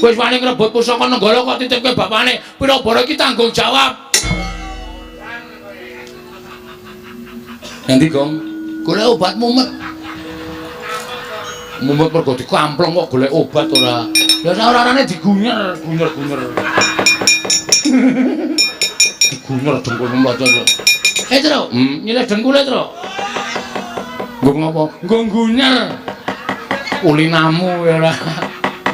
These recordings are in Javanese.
Wis wani ngrebut pusaka Nenggala kok titipke bapane. Pira bara iki tanggung jawab. Nanti Gong, golek obat mumet. Mumet mergo dikampleng kok golek obat ora. Ya ora-orane digunyer, gunyer-gunyer. Digunyer dengkul mlocot. Eh, Tru, nyilih dengkule, Tru. Nggo ngopo? Nggo gunyer. Ulinamu ya ora.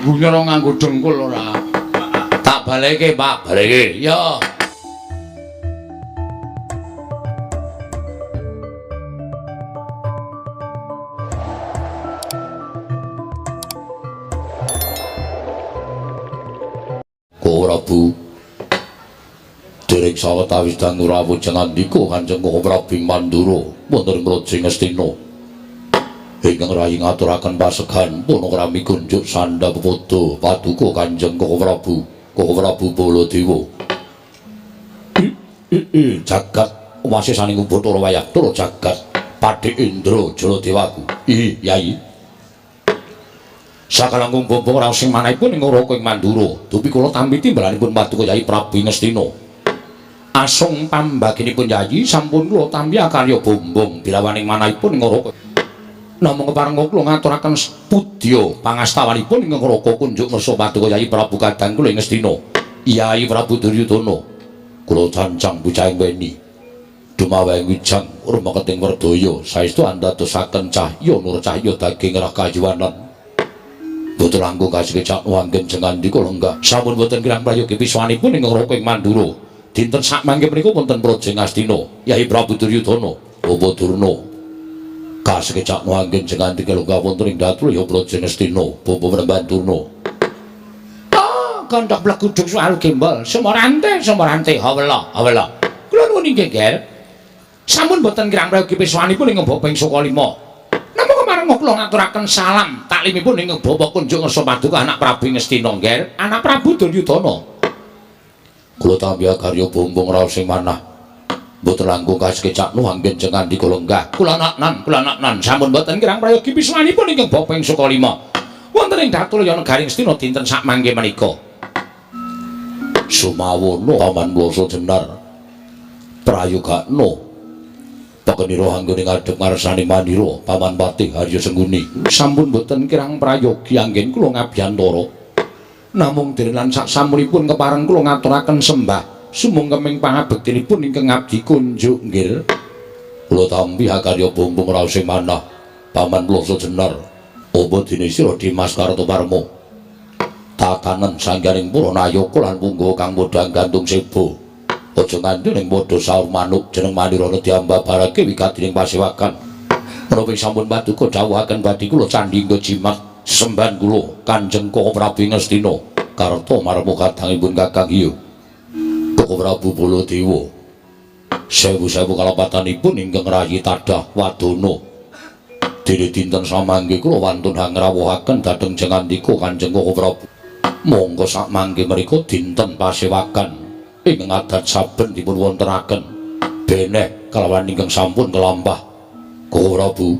Gunyer nganggo dengkul ora. Tak baleke, Pak, baleke. Ya. Prabu dereng sawetawis dangu rawuh jengandika Kanjeng Prabu Mandura wonten Praja Ngastina ingkang rayi ngaturaken pasegan punokrami kunjuk sandha pepodo paduka Kanjeng Prabu Prabu Baladewa jagat wasisaning Bathara wayah tur jagat Padhe Indra Jaladewaku Yai sakalangkung bombong raos sing manahipun ing Raka ing Mandura dupi kula tampi timbalanipun paduka Yai Prabu Ngastina asung pambaginipun Yayi sampun kula tampi akarya bombong bilawaning manahipun ing Raka namung kepareng kula ngaturaken pudya pangastawanipun ing Raka kunjuk ngersa paduka Yai Prabu kadang kula ing Ngastina Yai Prabu Duryudana kula cancang bocahing weni dumaweng wijang rumeketing werdaya saestu andadosaken cahya nur cahya daging rakayuwanan boten langkung kasekecak wanggen jengandika lenggah sampun boten kirang prayogi piswanipun ing Raka ing Mandura dinten sakmangke menika wonten Praja Ngastina Yai Prabu Duryudana Bapa Durna kasekecak wanggen jengandika lenggah wonten ing Datraya Praja Ngastina Bapa Mremban Durna ah kandhak bleguduk soal gembol sumorante sumorante hawela hawela kula nuwun inggih Ger sampun boten kirang prayogi piswanipun ing Bapa ing Saka Lima namung kula ngaturaken salam taklimipun ing Bapak kunjuk ngersa paduka anak Prabu Ngastina Ngger, anak Prabu Duryudana. Kula tampi karya bombong raos sing manah. Mboten langkung kasekecakno anggen jengandika lenggah. Kula naknan sampun boten kirang prayogi piswanipun ingkang Bapa ing Saka Lima. Wonten ing Datulaya negaring Ngastina dinten sakmangke menika. Sumawana Paman Blasa Jenar prayogakno Pakenira anggone ngadhep ngarsane Mandira Paman Patih Harya Sengguni sampun boten kirang prayogi anggen kula ngabiyantara namung dene lan saksampunipun kepareng kula ngaturaken sembah sumungkeming pangabektinipun ingkang ngabdi kunjuk nggih kula tampi akarya bombong raos sing manah Paman Blasa Jenar apa dene sira Dimas Kartoparma tatanen sanggaring para nayaka lan punggawa kang padha gantung seba aja nganti ning padha saur manuk jeneng Manirana diambabarake wigatining pasewakan. Menapa sampun paduka dawuhaken badhe kula candhingga jimat sembahan kula Kanjeng Koko Prabu Ngastina karta marma kadangipun Kakang iya Koko Prabu Baladewa sewu-sewu kalepatanipun ingkang rayi tadah wadana dene dinten samangke kula wantun hangrawuhaken dhateng jengandika Kanjeng Koko Prabu monggo sakmangke mriku dinten pasewakan ingkang adat saben dipun wontenaken beneh kalawan ingkang sampun kelampah Koko Prabu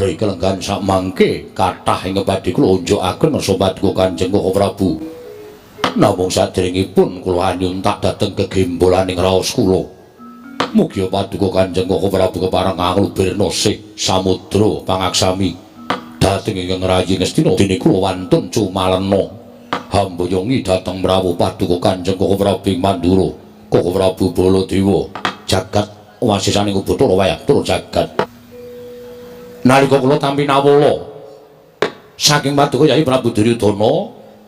ri kelenggahan sakmangke kathah ingkang badhe kula unjukaken ngersa paduka Kanjeng Koko Prabu namung saderengipun kula anyuntak dhateng gegembolaning raos kula mugi paduka Kanjeng Koko Prabu kepareng nglubirna sih samudra pangaksami dhateng ingkang rayi Ngastina dene kula wantun cumalena hamboyongi dhateng mrawuh paduka Kanjeng Koko Prabu Mandura Koko Prabu Baladewa jagat wasisaning Bathara wayah tur jagat nalika kula tampi nawala saking paduka Yai Prabu Duryudana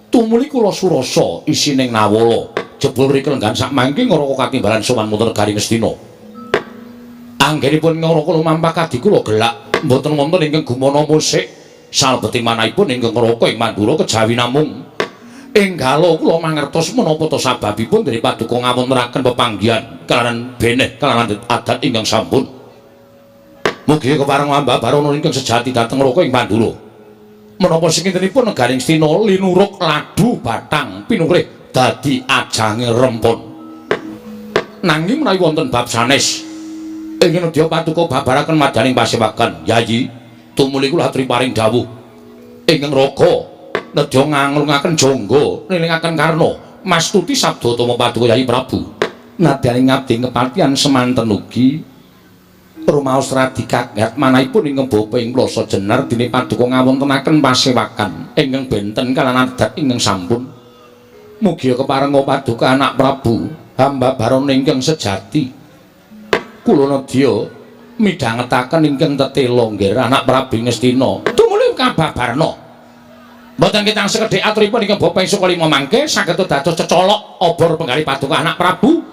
tumuli kula surasa isining nawala jebul ri kelenggahan sakmangke ngraka katimbalan sowan wonten negari Ngastina anggenipun ngraka lumampah kadi kula gelak mboten wonten ingkang gumana musik salebeting manahipun ingkang ngraka ing Mandura kejawi namung enggalo kula mangertos menapa ta sababipun dene paduka ngawontenaken pepanggihan kalawan beneh kalawan adat ingkang sampun mugi kepareng ambabarana ingkang sejati dhateng Raka ing Mandura menapa sakintenipun negaring Ngastina linuruk ladu batang pinurih dadi ajange rempon nanging menawi wonten bab sanes ing nedya paduka babaraken madyaning pasewakan Yayi tumuli kula aturi paring dawuh ingkang raga Nedya nganglungaken jangga nilingaken Karna mastuti sabda tama paduka Yayi Prabu. Nadyan ngabdi kepatihan semanten ugi rumaos radi kaget manahipun ingkang bapa ing Plasa Jenar dene paduka ngawontenaken pasewakan ingkang benten kalawan adat ingkang sampun. Mugi keparenga paduka anak Prabu hamba barana ingkang sejati. Kula nedya midhangetaken ingkang tetela nggih anak Prabu Ngastina. Tumuli kababarna. Mboten kitang sekedhik aturipun ingkang bapa ing Sukalima mangke saged dados cecolok obor penggalih paduka anak Prabu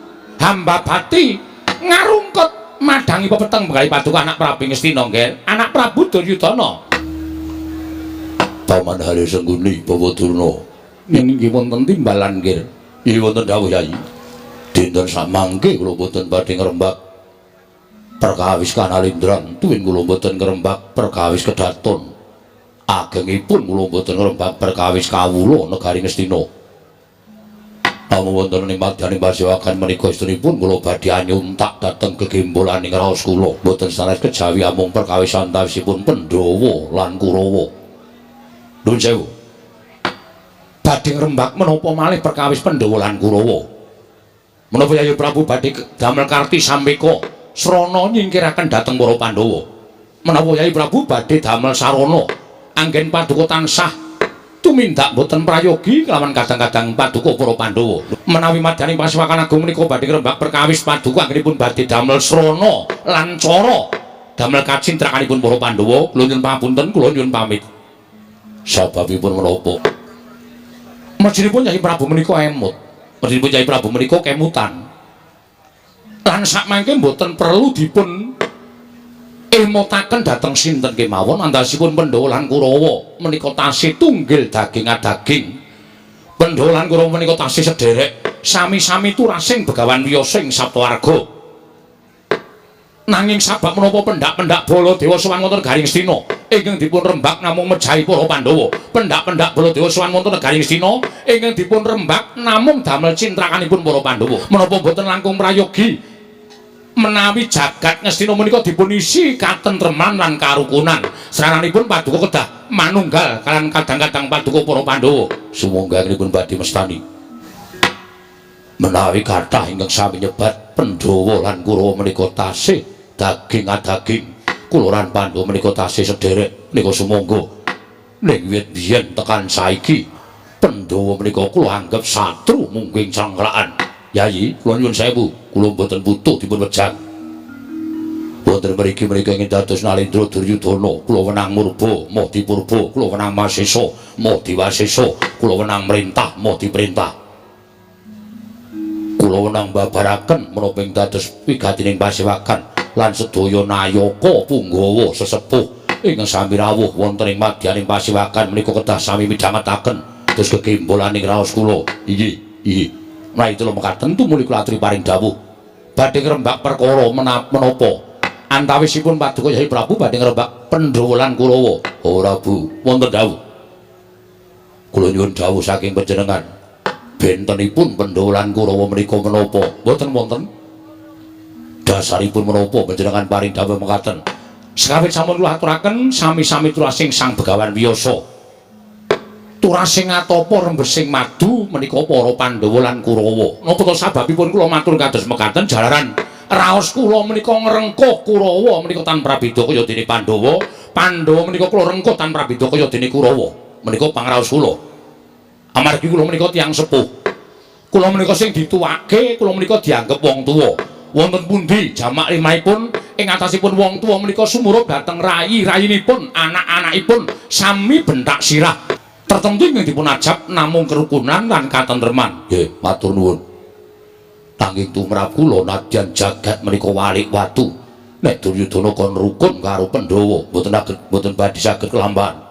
hamba bati ngarungkut madhangi pepeteng penggalih paduka anak Prabu Ngastina nggih anak Prabu Duryudana. Paman Harya Sengguni Bawa Durna yen inggih wonten timbalan nggih. Inggih wonten dawuh Yayi. Dinten samangke kula boten badhe ngrembak perkawis Kanalindran, tuwin kula boten ngrembak perkawis Kedaton. Agengipun kula boten ngrembak perkawis kawula negari Ngastina. Namung wonten ing madyaning pasewakan menika estunipun kula badhe anyuntak dhateng gegembolaning raos kula. Boten sanes kejawi amung perkawis antawisipun Pandhawa lan Kurawa. Nuwun sewu. Badhe ngrembak menapa malih perkawis Pandhawa lan Kurawa? Menapa Yayi Prabu badhe damel karti sampeka srana nyingkiraken dhateng para Pandhawa? Menapa Yayi Prabu badhe damel sarana anggen paduka tansah tumindak boten prayogi kelawan kadang-kadang paduka para Pandhawa? Menawi madyaning pasewakan agung menika badhe ngrembak perkawis paduka anggenipun badhe damel srana lan cara damel kacintrakanipun para Pandhawa, kula nyuwun pangapunten, kula nyuwun pamit. Sababipun menapa? Mestinipun Yayi Prabu menika emut. Mestinipun Yayi Prabu menika kemutan. Lan sakmangke mboten perlu dipun emotaken dhateng sinten kemawon andasipun Pandhawa lan Kurawa menika tasih tunggil daging adaging. Pandhawa lan Kurawa menika tasih sederek sami-sami turasing Begawan Wiyasa ing Saptawarga. Nanging sabab menapa pendak-pendak Baladewa sowan wonten negari Ngastina ingkang dipun rembak namung mejahi para Pandhawa. Pendak-pendak Baladewa sowan wonten negari Ngastina ingkang dipun rembak namung damel cintrakanipun para Pandhawa. Menapa mboten langkung prayogi menawi jagat Ngastina menika dipun isi katentreman lan karukunan. Srananipun paduka kedah manunggal kalian kadang-kadang paduka para Pandhawa. Sumangga anggenipun badhe mestani. Menawi kathah ingkang sami nyebat Pandhawa lan Kurawa menika tasih daging adaging, kula lan Pandhawa menika tasih sederek menika sumangga. Ning wit biyen tekan saiki Pandhawa menika kula anggep satru mungging cangklakan. Yayi, kula nyuwun sewu, kula mboten butuh dipun wejang. Wonten mriki menika ingin dados Nalendra Duryudana, kula wenang murba, moh dipurba, kula wenang masesa, moh diwasesa, kula wenang merintah, moh diperintah. Kula wenang babaraken menapa ing dados wigatining pasewakan lan sedaya nayaka punggawa sesepuh ingkang sami rawuh wonten ing madyaning pasewakan menika kedah sami midhangetaken terus gegembolaning raos kula. Inggih, inggih. Menawi kula mekaten tumuli kula aturi paring dawuh. Badhe ngrembak perkara menapa antawisipun paduka Yayi Prabu badhe ngrembak Pandhawa lan Kurawa. Ora Bu, wonten dawuh. Kula nyuwun dawuh saking panjenengan. Bentenipun Pandhawa lan Kurawa menika menapa? Mboten wonten. Dasaripun menapa panjenengan paring dawuh mekaten? Sekawit sampun kula aturaken sami-sami turasing Sang Begawan Wiyasa. Turasing atapa rembesing madu menika para Pandhawa lan Kurawa. Napa to sababipun kula matur kados mekaten jalaran raos kula menika ngrengkuh Kurawa menika tan prabeda kaya dene Pandhawa, Pandhawa menika kula rengkuh tan prabeda kaya dene Kurawa. Menika pangraos kula. Amargi kula menika tiyang sepuh. Kula menika sing dituwake, kula menika dianggep wong tuwa. Wonten pundi jamak limahipun ing atasipun wong tuwa menika sumurup dhateng rayi-rayinipun, anak-anakipun sami bentak sirah. Tertentu ingkang dipun ajab namung kerukunan lan katentreman. Nggih, matur nuwun. Nanging tumrap kula nadyan jagat menika walik watu. Nek Duryudana kon rukun karo Pandhawa, mboten saged mboten badhe saged kelampahan.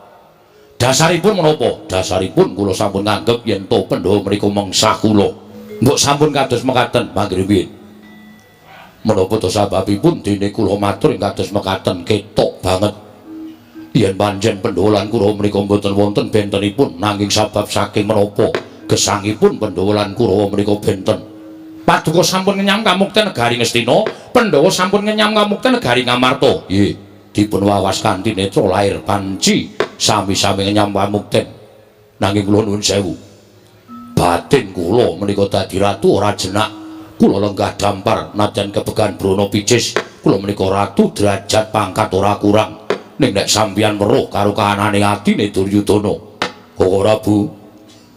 Dasaripun menapa? Dasaripun kula sampun nganggep yen to Pandhawa menika mengsah kula. Mbok sampun kados mekaten mangke piye? Menapa to sababipun dene kula matur ing kados mekaten ketok banget. Yen pancen Pandhawa lan Kurawa menika mboten wonten bentenipun nanging sabab saking menapa gesangipun Pandhawa lan Kurawa menika benten. Paduka sampun ngenyam kamukten negari Ngastina, Pandhawa sampun ngenyam kamukten negari Ngamarta. Nggih, dipun wawas kanthi netra lair panci sami-sami ngenyam kamukten. Nanging kula nuwun sewu. Batin kula menika dadi ratu ora jenak. Kula lenggah dampar nadyan kebegan brana picis. Kula menika ratu derajat pangkat ora kurang. Ning nek sampeyan weruh karo kahanane atine Duryudana. Koko Prabu,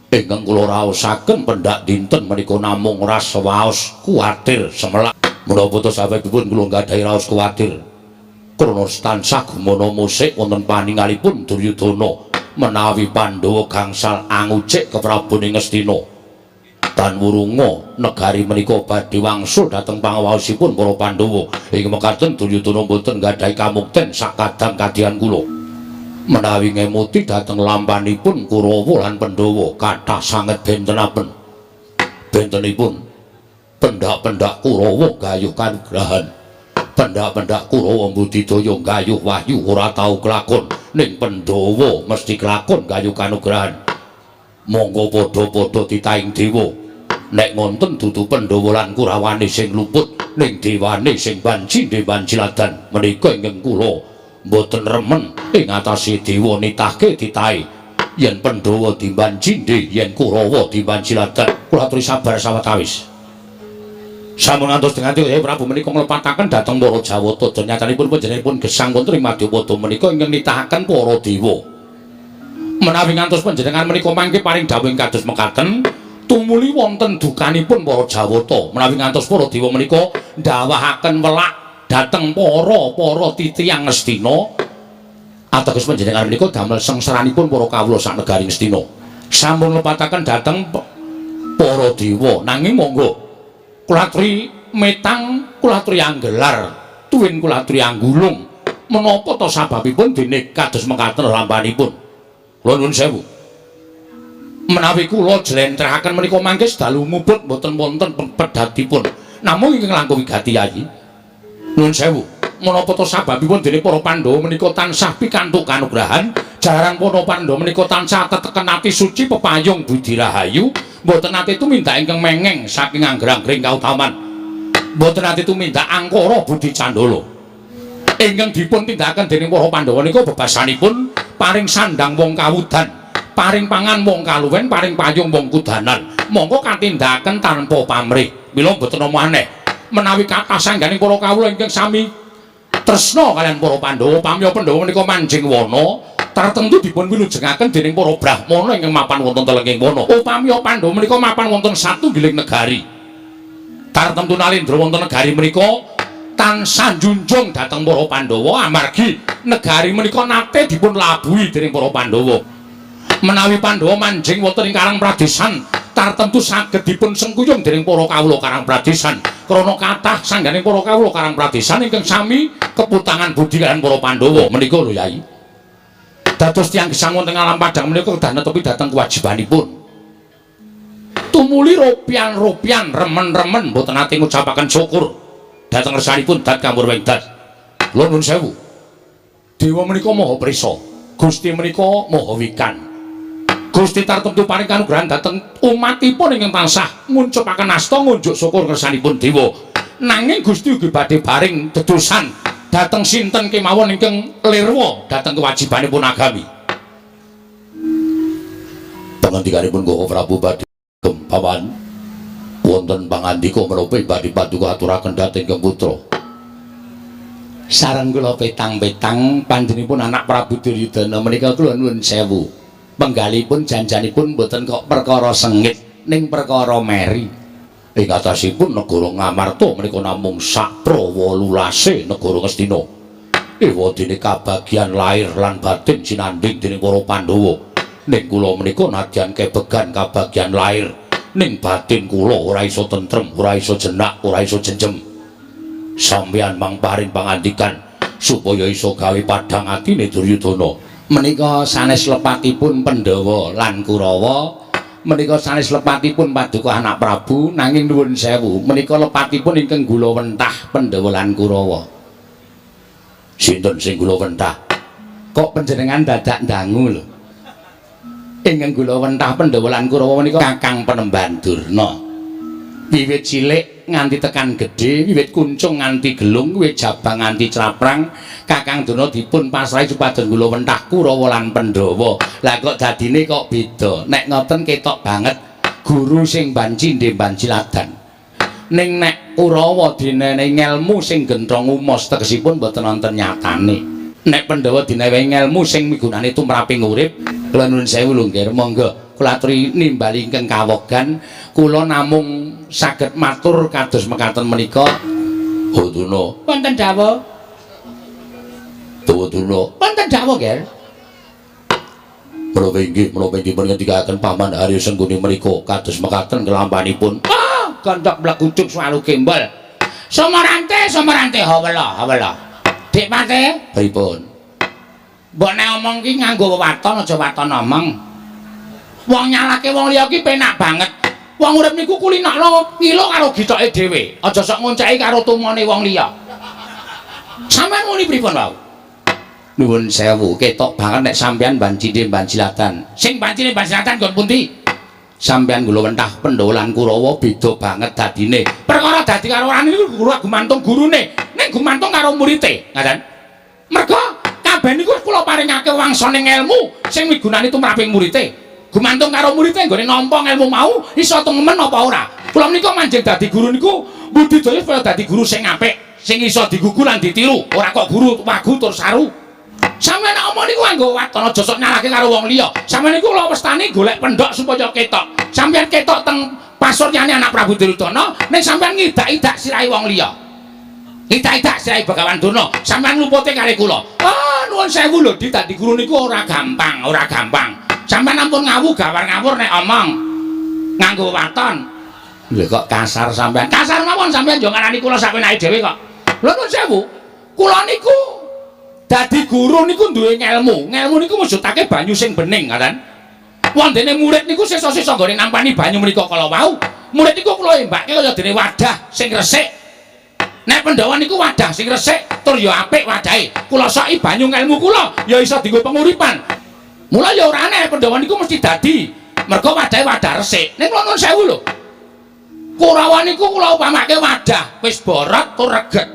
ingkang kula raosaken pendak dinten menika namung rasa waos kuwatir semelak. Menapa to sababipun kula nggadahi raos kuwatir? Krana tansah gumana musik wonten paningalipun Duryudana menawi Pandhawa gangsal angucik keprabon ing Ngastina. Tan wurunga negari menika badhe wangsul dhateng pangawaosipun para Pandhawa. Ing mekaten Duryudana mboten nggadahi kamukten sakadang kadian kula. Menawi ngemuti dhateng lampanipun Kurawa lan Pandhawa kathah sanget bentenapen. Bentenipun pendak-pendak Kurawa gayuh kanugrahan. Pendak-pendak Kurawa mbudidaya gayuh wahyu ora tau kelakon, ning Pandhawa mesti kelakon gayuh kanugrahan. Monggo padha-padha titahing dewa. Nek ngonten dudu Pandhawa lan Kurawane sing luput, ning dewane sing banci banjiladan. Menika ingkang kula mboten remen ing atase dewa nitahke titahe yen Pandhawa dimban cindhe, yen Kurawa dimban jiladan. Kula aturi sabar sawetawis. Sampun ngantos dengan Kyai Prabu menika nglepataken dhateng para Jawata. Nyatanipun panjenenganipun gesang wonten ing Madyapada menika ingkang nitahaken para dewa. Menawi ngantos panjenengan menika mangke paring dawuh ing kados mekaten, tumuli wonten dukanipun para Jawata. Menawi ngantos para dewa menika ndawahaken welak dhateng para titiyang Ngastina, ateges panjenengan menika damel sengsaranipun para kawula sak negari Ngastina. Sampun lepataken dhateng para dewa, nanging monggo kula aturi metang, kula aturi anggelar, tuwin kula aturi anggulung. Menapa to sababipun dene kados mekaten lampanipun? Kula nuwun sewu. Menawi kula jlentrehaken menika mangke dalu muput mboten wonten pedhatipun. Namung ingkang langkung wigati Yayi. Nuwun sewu. Menapa to sababipun dene para Pandhawa menika tansah pikantuk kanugrahan, jalaran para Pandhawa menika tansah teteken ati suci pepayung budi rahayu, mboten nate tumindak ingkang mengeng saking angger-anggering kautaman. Mboten nate tumindak angkara budi candala. Ingkang dipun tindakaken dening para Pandhawa nika bebasanipun paring sandang wong kawudan, paring pangan wong kaluwen, paring payung wong kudanan. Monggo katindakaken tanpa pamrih. Mila mboten ana aneh menawi kathah sangganing para kawula ingkang sami tresna kaliyan para Pandhawa, pamya Pandhawa menika manjing wana tartemtu dipun wilujengaken dening para brahmana ingkang mapan wonten telenging wana. Upamya Pandhawa menika mapan wonten satunggiling negari, tartemtu nalindra wonten negari menika tansah njunjung dhateng para Pandhawa amargi negari menika nate dipun labuhi dening para Pandhawa. Menawi Pandhawa manjing wonten ing Karang Pradesan, tartemtu saged dipun sengkuyung dening para kawula Karang Pradesan. Krana kathah sangganing para kawula Karang Pradesan ingkang sami keputangan budi kaliyan para Pandhawa menika lho Yai. Dados tiyang gesang wonten alam padhang menika kedah netepi dhateng kewajibanipun. Tumuli ropian-ropian remen-remen mboten nate ngucapaken syukur dhateng ngersanipun dat kamurwing dat. Kula nuwun sewu. Dewa menika maha prisa, Gusti menika maha wikan. Gusti tartemtu paring kanugrahan dhateng umatipun ingkang tansah nguncupaken asta ngunjuk syukur ngersanipun dewa. Nanging Gusti ugi badhe paring dedosan dhateng sinten kemawon ingkang lirwa dhateng kewajibanipun agami. Pangandikanipun Koko Prabu badhe paman wonten pangandika menapa badhe paduka aturaken dhateng ingkang putra. Sareng kula petang-petang panjenenganipun anak Prabu Duryudana menika kula nuwun sewu. Penggalipun janjanipun mboten kok perkara sengit ning perkara meri. Ing atasipun negara Ngamarta menika namung sak 18 negara Ngastina. Ewadene kabagian lahir lan batin sinandhing dening para Pandhawa. Ning kula menika nadyan kebegan kabagian lahir, ning batin kula ora iso tentrem, ora iso jenak, ora iso jenjem. Sampeyan mang paring pangandikan supaya iso gawe padhang atine Duryudana. Menika sanes lepatipun Pandhawa lan Kurawa, menika sanes lepatipun paduka anak Prabu, nanging nuwun sewu menika lepatipun ingkang gula wentah Pandhawa lan Kurawa. Sinten sing gula wentah? Kok panjenengan dadak ndangu lho? Ingkang gula wentah Pandhawa lan Kurawa menika Kakang Penemban Durna. Wiwit cilik nganti tekan gedhe, wiwit kuncung nganti gelung, wiwit jabang nganti claprang, Kakang Durna dipun pasrahi supados kula wentah Kurawa lan Pandhawa. Lah kok dadine kok beda? Nek ngoten ketok banget guru sing banci ndhe banci ladan. Ning nek Kurawa dinenehi ngelmu sing genthong umos tegesipun mboten wonten nyatane. Nek Pandhawa dinenehi ngelmu sing migunani tumraping urip, kula nuwun sewu lho nggih, monggo kula aturi nimbali ingkang kawogan, kula namung saged matur kados mekaten menika. Oh Durna, wonten dawuh. Tuwa Durna, wonten dawuh nggih. Menapa inggih ngendikaken Paman Haryo Sengguni menika kados mekaten kelampanipun. Ah, gondok mlegujuk swalu gembol. Somarante, somarante hawela, hawela. Dik Pate, pripun? Mbok nek omong ki nganggo wewaton aja waton omong. Wong nyalake wong liya ki penak banget. Wong urip niku kulinakno ngilo karo githoke dhewe. Aja sok ngonceki karo tumone wong liya. Sampeyan muni pripun wau? Nuwun sewu, ketok banget nek sampeyan bancine bancilatan. Sing bancine bancilatan nggon pundi? Sampeyan kula wentah Pandhawa lan Kurawa beda banget dadine. Perkara dadi karo ora niku guru gumantung gurune, ning gumantung karo murite, ngaten. Merga kabeh niku kula paringake wangsane ngelmu sing migunani tumraping murite. Gumantung karo murite nggone nampa ngelmu mau iso temen apa ora. Kula menika manjing dadi guru niku budidaya supaya dadi guru sing apik, sing iso digugu lan ditiru, ora kok guru wagu tur saru. Sampeyan nek omong niku nganggo waton aja sok nyalahke karo wong liya. Sampeyan niku kula westani golek pendhok supaya ketok. Sampeyan ketok teng pasuryane anak Prabu Duryudana, ning sampeyan ngidak-idak sirahe wong liya. Ngidak-idak sirahe Begawan Durna, sampeyan lupute kali kula. Ah, nuwun sewu lho, Dik, dadi guru niku ora gampang, ora gampang. Sampeyan ampun ngawu gawar ngawur nek omong nganggo waton. Lho kok kasar sampeyan? Kasar mawon sampeyan yo ngarani kula sakwenake dhewe kok. Lho nuwun sewu. Kula niku dadi guru niku duwe ngelmu. Ngelmu niku mujudake banyu sing bening, ngaten. Wondene murid niku sesa-sesa nggone nampani banyu menika kala wau. Murid niku kula embake kaya dene wadah sing resik. Nek Pandhawa niku wadah sing resik tur ya apik wadahe. Kula soki banyu ngelmu kula ya iso dienggo penguripan. Mula ya ora aneh Pandhawa niku mesti dadi mergo wadahe wadah resik. Ning kula nuwun sewu lho. Kurawa niku kula upamake wadah wis borot tur reget.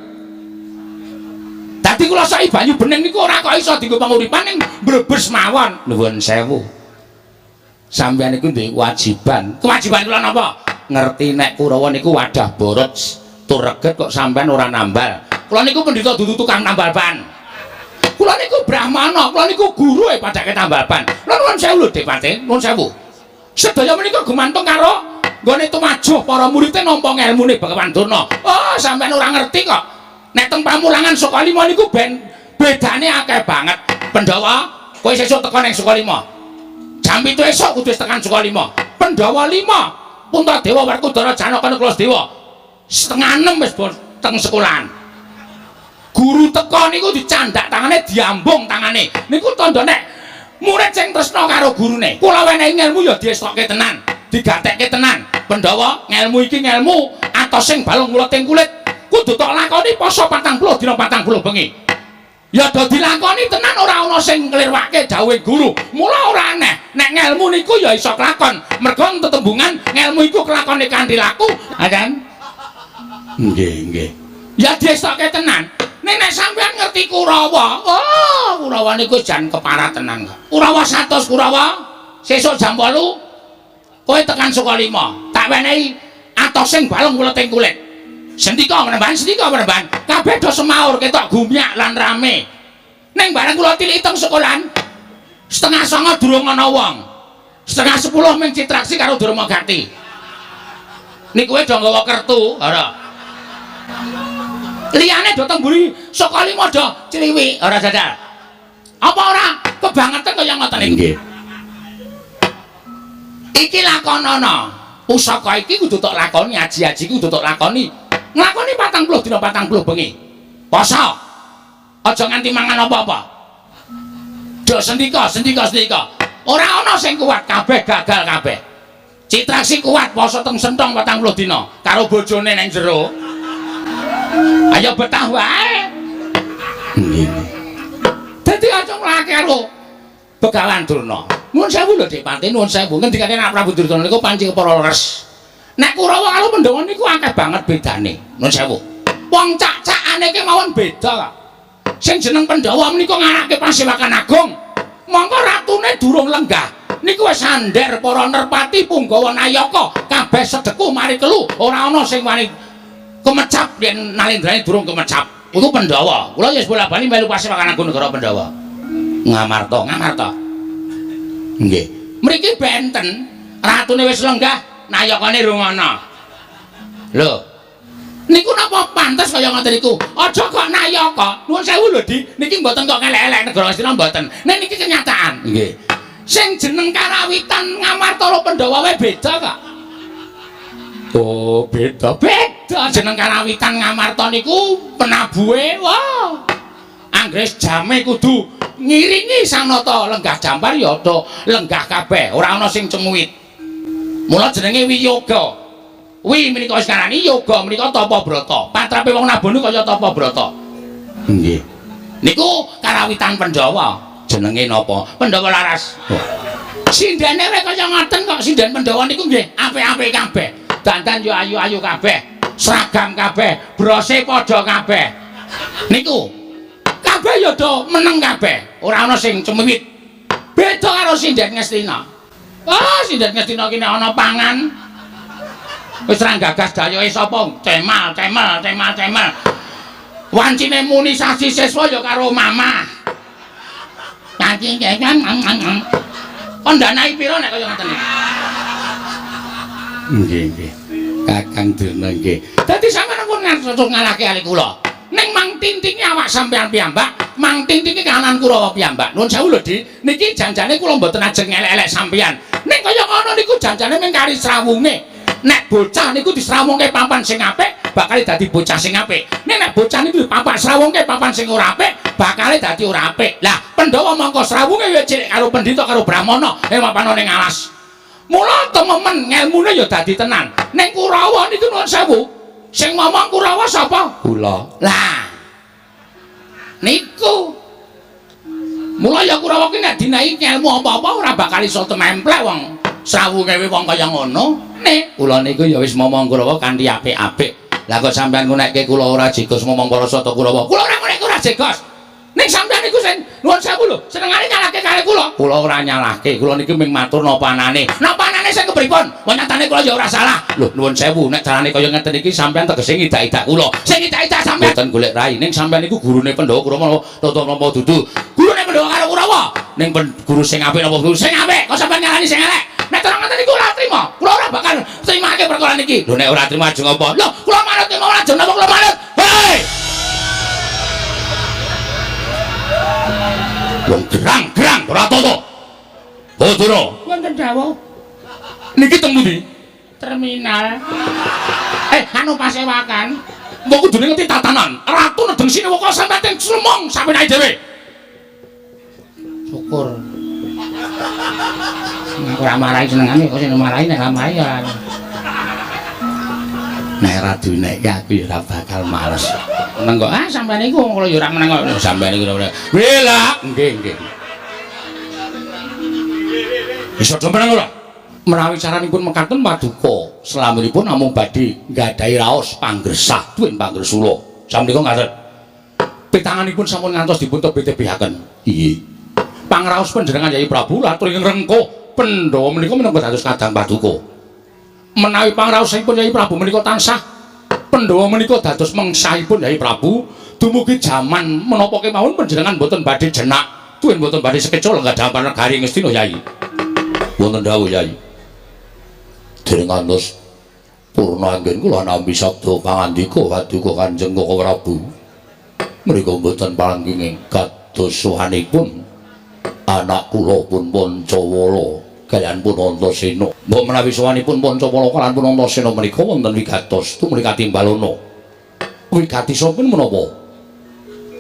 Dadi kula soki banyu bening niku ora kok iso dienggo penguripan ning mbrebes mawon. Nuwun sewu. Sampeyan niku duwe kewajiban. Kewajiban kula napa? Ngerti nek Kurawa niku wadah borot tur reget kok sampeyan ora nambal. Kula niku pendhita dudu tukang nambal ban. Kula niku brahmana, kula niku guru e padake tambal ban. Lha nuwun sewu lho Depate, nuwun sewu. Sedaya menika gumantung karo nggone tumajuh para muridé nampa ngelmune Begawan Durna. Oh, sampeyan ora ngerti kok. Nek teng pamulangan Sukalima niku ben bedane akeh banget. Pandhawa, kowe sesuk teko ning Sukalima. Jam 7 esuk kudu wis tekan Sukalima. Pandhawa 5, Puntadewa, Werkudara, Janaka, Nakula, Sadewa. 5:30 wis teng sekolahan. Guru teko niku dicandak tangane, diambung tangane. Niku tandha nek murid sing tresna karo gurune. Kula wenehi ngelmu ya diestokke tenan, digatekke tenan. Pandhawa, ngelmu iki ngelmu atos sing balung muleting kulit. Kudu tok lakoni poso 40 dina 40 bengi. Ya do dilakoni tenan ora ana sing nglirwake dawuhe guru. Mula ora aneh nek ngelmu niku ya iso kelakon. Mergo tetembungan ngelmu iku kelakone kanthi laku, ha kan? Nggih, nggih. Ya diestokke tenan. Nek nek sampean ngerti Kurawa, oh, Kurawa niku jan keparat tenan kok. Kurawa 100 Kurawa, sesuk jam 8 kowe tekan Sukalima. Tak wenehi atos sing balung muleting kulit. Sendika Panembahan, sendika Panembahan. Kabeh do semaur ketok gumyak lan rame. Ning bareng kula tiliki teng sekolahan, 8:30 durung ana wong. 9:30 ming Citraksi karo Durmagati. Niku do nggawa kertu, ora. Liyane do teng mburi Sukalima do cliwik, ora jajal. Apa ora kebangetan kaya ngoten niku? Nggih. Iki lakonono. Pusaka iki kudu tok lakoni, aji-aji kudu tok lakoni. Nglakoni 40 dina 40 bengi. Poso. Aja nganti mangan apa-apa. Do sendika, sendika, sendika. Ora ana sing kuat, kabeh gagal kabeh. Citraksi kuat poso teng sentong 40 dina karo bojone nang jero. Ayo betah wae. Nggih. Dadi aja nglake karo Begawan Durna. Nuwun sewu lho Dik Pati, nuwun sewu. Ngendikane Nak Prabu Duryudana niku panci kepara leres. Nek Kurawa karo Pandhawa niku akeh banget bedane. Nuwun sewu. Wong cak-cakane kemawon beda kok. Sing jeneng Pandhawa menika ngarake Pasewakan Agung. Mongko ratune durung lenggah. Niku wis sandher para nerpati punggawa nayaka kabeh sedeku mari kelu, ora ana sing wani kemecap yen nalendrane durung kemecap. Iku Pandhawa. Kula ya wis bola-bali melu Pasewakan Agung negara Pandhawa. Ngamarta, Ngamarta. Nggih. Mriki benten, ratune wis lenggah, nayakane rung ana. Lho. Niku napa pantes kaya ngoten niku? Aja kok nayaka. Nuwun sewu lho, Di. Niki mboten kok ngelek-elek negara Ngastina mboten. Nek niki kenyataan. Nggih. Sing jeneng karawitan Ngamarta karo Pandhawa wae beda kok. Oh, beda. Beda jeneng karawitan Ngamarta niku penabuhe. Wah. Anggres jame kudu ngiringi Sang Nata lenggah jampar ya do lenggah kabeh, ora ana sing cemuwit. Mula jenenge wiyoga. Wi menika wis ngarani yoga menika tapa brata. Patrape wong nabuh niku kaya tapa brata. Nggih. Niku karawitan Pandhawa. Jenenge napa? Pandhawa Laras. Oh. Sindene wae kaya ngoten kok, sinden Pandhawa niku nggih apik-apik kabeh. Dandan yo ayu-ayu kabeh, seragam kabeh, brose padha kabeh. Niku kabeh ya do meneng kabeh, ora ana sing cemiwit. Beda karo sinden Ngastina. Ah, sinden Ngastina ki nek ana pangan wis ra gagas dayoke sapa, cemal, cemal, cemal, cemal. Wancine muni sasi siswa ya karo mamah. Cacing kan kon danai pira nek kaya ngoten iki? Nggih, nggih. Kakang Durna nggih. Dadi sampeyan pun ngantos ngalahke ali kula. Ning mang tintinge awak sampeyan piyambak, mang tintinge kahanan Kurawa piyambak. Nuwun sewu lho, Di. Niki janjane kula mboten ajeng ngelek-elek sampeyan. Ning kaya ngono niku janjane mung kari srawunge. Nek bocah niku disrawungke papan sing apik, bakal dadi bocah sing apik. Nek nek bocah niku dipapak srawungke papan sing ora apik, bakal dadi ora apik. Lah, Pandhawa mongko srawunge ya cilik karo pendhita karo brahmana ing papan ning alas. Mula tememen ngelmune ya dadi tenan. Ning Kurawa niku nuwun sewu. Sing ngomong Kurawa sapa? Kula. Lah. Niku. Mula ya Kurawa ki nek dinaiki ngelmu apa-apa ora bakal iso tememplek wong srawunge wong kaya ngono. Nek kula niku ya wis momong Kurawa kanthi apik-apik. Lah kok sampean ngunekke kula ora jegos momong para sata Kurawa. Kula ora ngunekke ora jegos. Ning sampean niku sing nuwun sewu lho, senengane nyalahke karo kula. Kula ora nyalahke, kula niki mung matur napa anane. Napa anane sing kepripun? Wong nyatane kula ya ora salah. Lho nuwun sewu, nek carane kaya ngeten iki sampean tegese ngidak-idak kula. Sing ngidak-idak sampean mboten golek rai. Ning sampean niku gurune Pandhawa Kurawa napa napa dudu. Gurune Pandhawa karo Kurawa. Ning guru sing apik napa guru sing apik? Kok sampean nyalani sing elek? Nek cara ngoten niku ora trima. Kula ora bakal trimake perkara niki. Lho nek ora trima ajeng apa? Lho kula manut kemawon ajeng napa kula manut? Hei! Wong gerang-gerang ora toto. Bodoro. Wonten dawuh. Niki teng pundi? Terminal. Anu pasewakan. Mbok kudune ngerti tatanan. Ratu nedeng sini kok sampeyan teng slemong sampeyan dhewe. Syukur. Nek ora marahi senengane kok sing marahi nek ora marahi ya. Nek ora dinekke aku ya ora bakal males. Meneng kok ah sampeyan iku wong kula ya ora meneng kok sampeyan iku ora. Wela, nggih nggih. Iso do meneng ora? Menawi caranipun mekaten paduka, selaminipun namung badhe nggadahi raos panggresah duwin panggresula. Samenika ngaten. Pitanganipun sampun ngantos dipun tebih-tebihaken. Iya. Pangraos panjenengan Yai Prabu latur ing rengkuh Pandhawa menika minangka dados kadang paduka. Menawi pangraosipun Yai Prabu menika tansah Pandhawa menika dados mengsahipun Yai Prabu, dumugi jaman menapa kemawon panjenengan mboten badhe jenak, tuwin mboten badhe sekeca lenggah dhampar negari Ngastina Yai. Wonten dawuh Yai. Dereng ngantos purna anggen kula nampi sabda pangandika paduka Kanjeng Koko Prabu. Mriku mboten palangging kados suwanipun anak kula pun Pancawala kaliyan pun Antasena. Mbok menawi sowanipun Pancawala kaliyan pun Antasena menika wonten wigatos tumrih katimbalana. Wigatisipun menapa?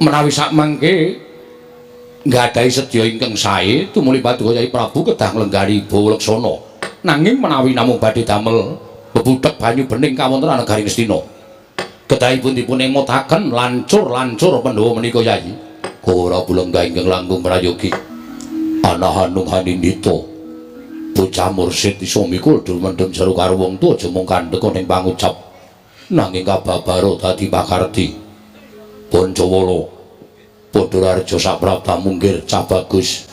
Menawi sakmangke nggadahi sedya ingkang sae tumuli paduka Yai Prabu kedah nglenggani Bawa Leksana. Nanging menawi namung badhe damel bebudheg banyu bening kawontenan negari Ngastina. Kedahipun dipun emutaken lancur-lancur Pandhawa menika Yai. Koko Prabu lenggah ingkang langkung prayogi. Ana hanung hanindita. Bocah mursid iso mikul dur mendem jero karo wong tuwa aja mung kandhek ning pangucap. Nanging kababaro dadi pakarti. Pancawala padha raharja saprapta munggir cah bagus.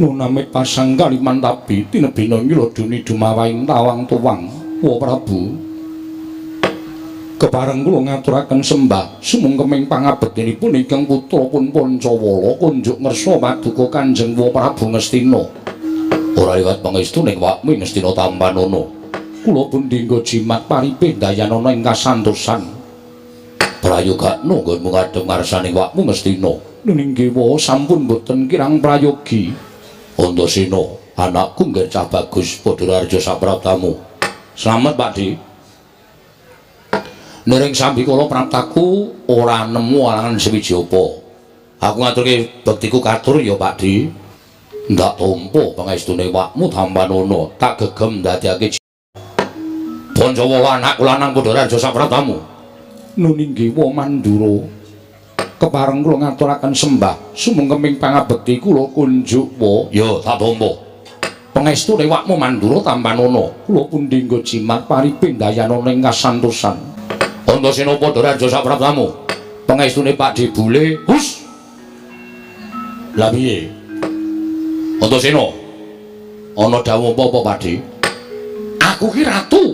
Nuname pasang Kalimantabi tinebina nyuladuni dumawaing tawang tuwang. Wa Prabu, kepareng kula ngaturaken sembah sumungkeming pangabektinipun ingkang putra pun Pancawala kunjuk ngersa paduka Kanjeng Wa Prabu Ngastina. Ora liwat pangestu ning wakmu Ngastina tampanana. Kula pun dinggo jimat paripih dayanana ing kasantosan. Prayogakno nggonmu ngadhep ngarsaning wakmu Ngastina. Inggih wa sampun boten kirang prayogi. Antasena, anakku nggih cah bagus padha raharja sapraptamu. Slamet Pak Di. Nering sambikala praptaku ora nemu alangan sewiji apa. Aku ngaturke bektiku katur ya Pak Di. Ndak tampa pangestune wakmu tampanana, tak gegem ndadekake Pancawala anakku lanang padha raharja sapraptamu. Nun inggih wa Mandura. Kepareng kula ngaturaken sembah sumungkeming pangabekti kula kunjuk wa. Ya tak tampa. Pangestune wakmu Mandura tampanana. Kula pun dinggo jimat paripih dayanana ing kasantosan. Antasena padha raharja sapraptamu. Pangestune Pak Di Bule. Hus. Lah piye? Antasena. Ana dawuh apa-apa Pak Di? Aku ki ratu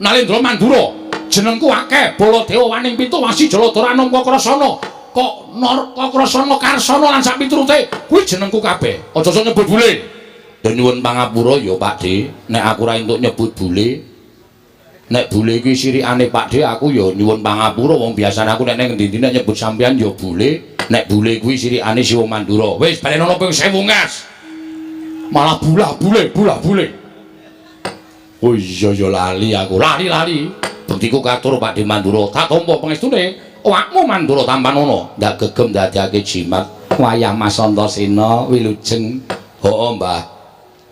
Nalendra Mandura. Jenengku akeh, Baladewa Waning Pitu Wasi Jaladara Anom Kakrasana. Kok Nar Kakrasana Karsana lan sak piturute kuwi jenengku kabeh. Aja sok nyebut bule. Ya nyuwun pangapura ya Pak Di, nek aku ora entuk nyebut bule. Nek bule iki sirikane Pak Di, aku ya nyuwun pangapura wong biasane aku nek ning endi-endi nek nyebut sampean ya bule. Nek bule kuwi sirikane Siwa Mandura. Wis balenono ping 1000 ngas. Malah bulah bule, bulah bule. Oh iya ya lali aku. Lali-lali. Bektiku katur Pak Di Mandura. Tak tampa pangestune. Awakmu Mandura tampanana. Ndak gegem ndadekake jimat. Wayah Mas Antasena wilujeng. Heeh, Mbah.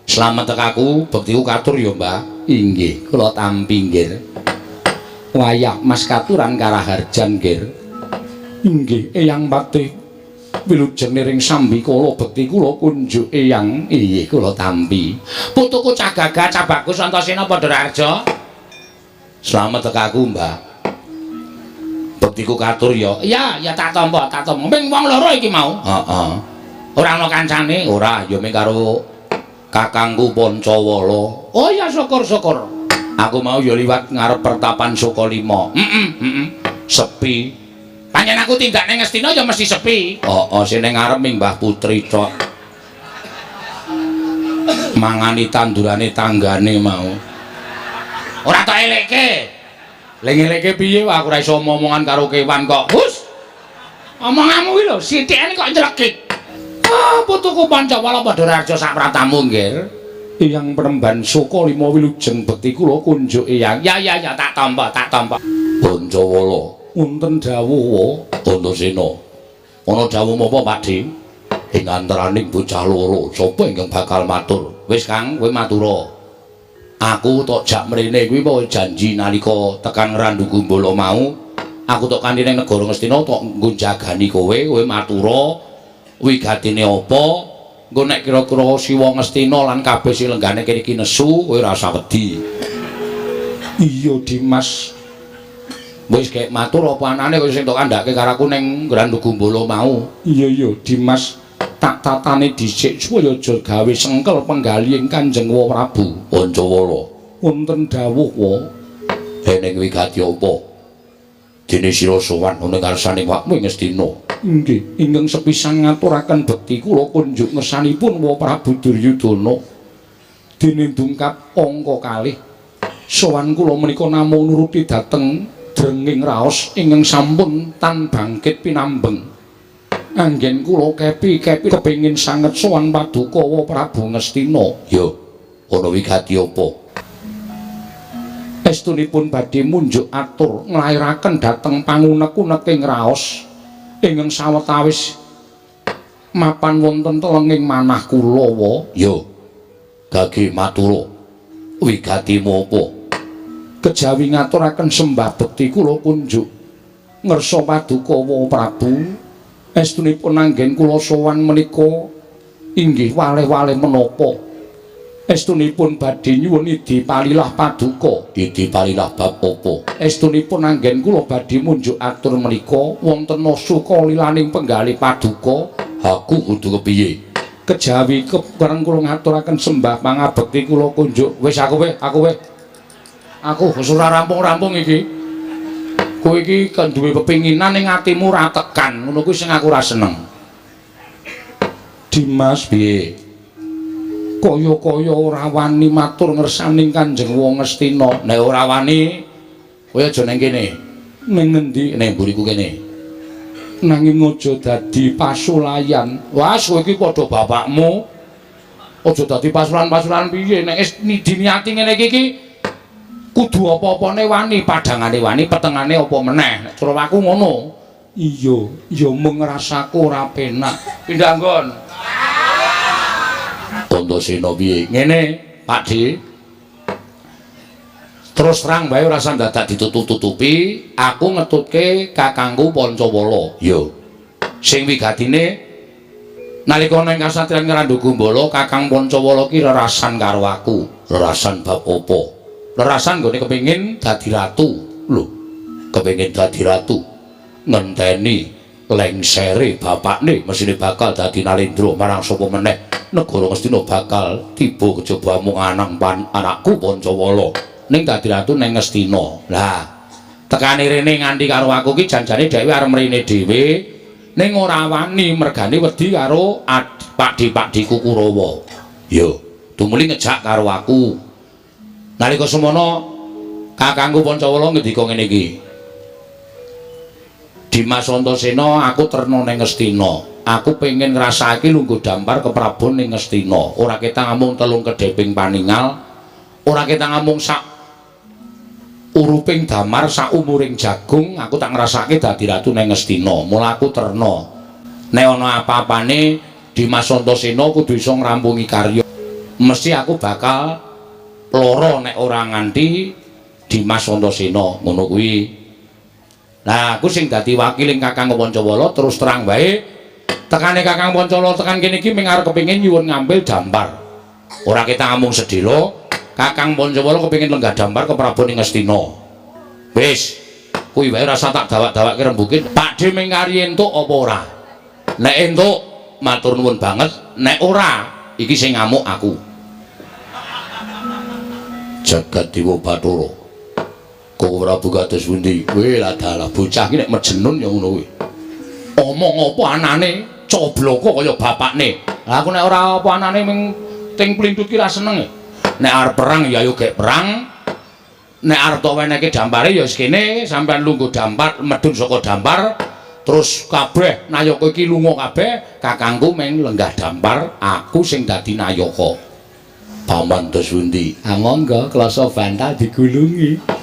Slamet tekaku, bektiku katur ya, Mbah. Inggih, kula tampi nggih. Wayah Mas katuran karaharjan nggih. Inggih, Eyang Patih wilujeng niring sambikala bekti kula kunjuk Eyang. Inggih, kula tampi. Putuku cah gagah cah bagus Antasena padha raharja. Slamet tekaku, Mbah. Bektiku katur ya. Iya, ya tak tampa, tak tampa. Ming wong loro iki mau. Heeh. Ora ana kancane? Ora, ya ming karo kakangku Pancawala. Oh ya syukur-syukur. Aku mau ya liwat ngarep pertapan Sukalima. Heeh, heeh. Sepi. Pancen aku tindak ning Ngastina ya mesti sepi. Heeh, sing ning ngarep ming Mbah Putri tok. Mangani tandurane tanggane mau. Ora tak elekke. Lha ngelekke piye wae aku ora iso omongan karo kewan kok. Hus. Omonganmu iki lho sithikane kok nyelekit. Ah, putuku Pancawala padha raharja sapratamu nggih. Eyang Penemban Sukalima wilujeng bekti kula kunjuk Eyang. Ya ya ya tak tampa, tak tampa. Pancawala, wonten dawuh wa Antasena. Ana dawuh menapa Pak Di? Ing antaraning bocah loro, sapa ingkang bakal matur? Wis Kang, kowe matura. Aku tok jak mrene kuwi apa janji nalika tekan Randu Gumbala mau, aku tok kanthi ning negara Ngastina tok nggo jagani kowe, kowe matura wigatine apa? Engko nek kira-kira Siwa Ngastina lan kabeh sing lenggane kene iki nesu, kowe ora usah wedi. Iya, Dimas. Wis gek matur apa anane kowe sing tok kandhake karo aku ning Randu Gumbala mau. Iya iya, Dimas. Tak tatane dhisik supaya aja gawe sengkel penggalih Kanjeng Wa Prabu. Pancawala, wonten dawuh wa. Dening wigati apa? Dene sira sowan ana ngarsane wakmu ing Ngastina. Inggih, ingkang sepisan ngaturaken bekti kula kunjuk ngersanipun Wa Prabu Duryudana. Dene dungkap angka kalih. Sowan kula menika namung nuruti dhateng drenging raos ingkang sampun tan bangkit pinambeng. Anggen kula kepi-kepi kepengin sanget sowan paduka Wa Prabu Ngastina. Ya, ana wigati apa? Estunipun badhe munjuk atur nglairaken dhateng pangunek-uneking raos ingkang sawetawis mapan wonten telenging manah kula wa. Ya, gage matura. Wigatimu apa? Kejawi ngaturaken sembah bekti kula kunjuk ngersa paduka Wa Prabu. Estunipun anggen kula sowan menika inggih waleh-waleh menapa? Estunipun badhe nyuwun idi palilah paduka. Idi palilah bab apa? Estunipun anggen kula badhe munjuk atur menika wonten suka lilaning penggalih paduka. Aku kudu kepiye? Kejawi kepareng kula ngaturaken sembah pangabekti kula kunjuk. Wis aku weh, aku weh. Aku wis ora rampung-rampung iki. Kowe iki kan duwe pepinginan ning atimu ora tekan, ngono kuwi sing aku ora seneng. Dimas piye? Kaya-kaya ora wani matur ngersaning Kanjeng Wong Ngastina. Nek ora wani, kowe aja ning kene. Ning ngendi? Ning mburiku kene. Nanging aja dadi pasulayan. Wah, kowe iki padha bapakmu. Aja dadi pasulan-pasulan piye? Nek wis diniati ngene iki kudu apa-apane wani, padhangane wani, petengane apa meneh. Nek cara aku ngono. Iya, ya mung rasaku ora penak. Pindah nggon. Antasena piye? Ngene, Pak D. Terus terang bae ora usah dadak ditutup-tutupi, aku ngetutke kakangku Pancawala. Iya. Sing wigatine nalika nang kasatriyan Ngrandu Gumbala, Kakang Pancawala ki rerasan karo aku. Rerasan bab apa? Rerasan nggone kepengin dadi ratu. Lho, kepengin dadi ratu. Ngenteni lengsere bapakne mesine bakal dadi Nalendra marang sapa meneh. Negara Ngastina bakal tiba kejaba amung anang pan anakku Pancawala ning dadi ratu ning Ngastina. Lah, tekane rene nganti karo aku ki janjane dhewe arep mrene dhewe ning ora wani mergane wedi karo pakde-pakdeku Kurawa. Yo, tumuli ngejak karo aku. Nalika semono kakangku Pancawala ngendika ngene iki. Dimas Antasena, aku terna ning Ngastina. Aku pengen ngrasake lungguh dampar keprabon ning Ngastina. Ora ketang amung telung kedheping paningal, ora ketang amung sak uruping damar, sak umuring jagung, aku tak ngrasake dadi ratu ning Ngastina. Mula aku terna. Nek ana apa-apane Dimas Antasena kudu iso ngrampungi karya. Mesti aku bakal lara nek ora nganti Dimas Antasena ngono kuwi. Lah aku sing dadi wakiling Kakang Pancawala terus terang wae tekane Kakang Pancawala tekan kene iki ming arep kepengin nyuwun ngambil dampar. Ora ketang amung sedhela, Kakang Pancawala kepengin lenggah dampar ke Prabu ing Ngastina. Wis, kuwi wae rasa tak dawak-dawakke rembuke. Pakde ming kari entuk apa ora? Nek entuk matur nuwun banget, nek ora iki sing ngamuk aku. Jagat Dewa Bathara. Koko Prabu kados pundi? Kowe lah dalah bocah iki nek mejenun ya ngono kuwi. Omong apa anane cobloko kaya bapakne. Lah aku nek ora apa anane ming ting plintut ki ra seneng. Nek arep perang ya ayo gek perang. Nek arep tok wenehke dampare ya wis kene sampean lungguh dampar medhun saka dampar terus kabeh nayaka iki lunga kabeh, kakangku ming lenggah dampar, aku sing dadi nayaka. Paman dos pundi? Angangga klasa bantal digulungi.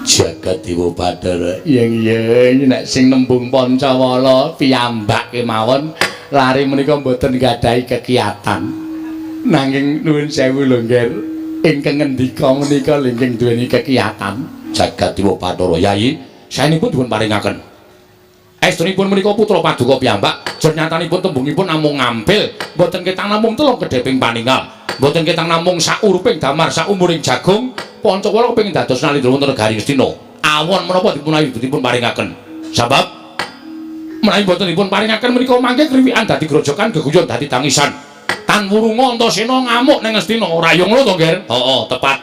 Jagat Dewa Bathara, yen yen nek sing nembung Pancawala piyambak kemawon lari menika mboten nggadahi kekiatan. Nanging nuwun sewu lho Ngger, ingkang ngendika menika lingking duweni kekiatan. Jagat Dewa Bathara, Yayi, saenipun dipun paringaken. Estunipun menika putra paduka piyambak, jernyatanipun tembungipun namung ngampil, mboten ketang namung telung kedheping paningal, mboten ketang namung sauruping damar, saumuring jagung. Pancawala kepengin dados Nalendra wonten negari Ngastina. Awon menapa dipun ayu dipun paringaken. Sebab menawi mboten dipun paringaken menika mangke kriwikan dadi grojokan, geguyon dadi tangisan. Tan wurunga Antasena ngamuk ning Ngastina. Ora yo ngono to, Ngger? Heeh, tepat.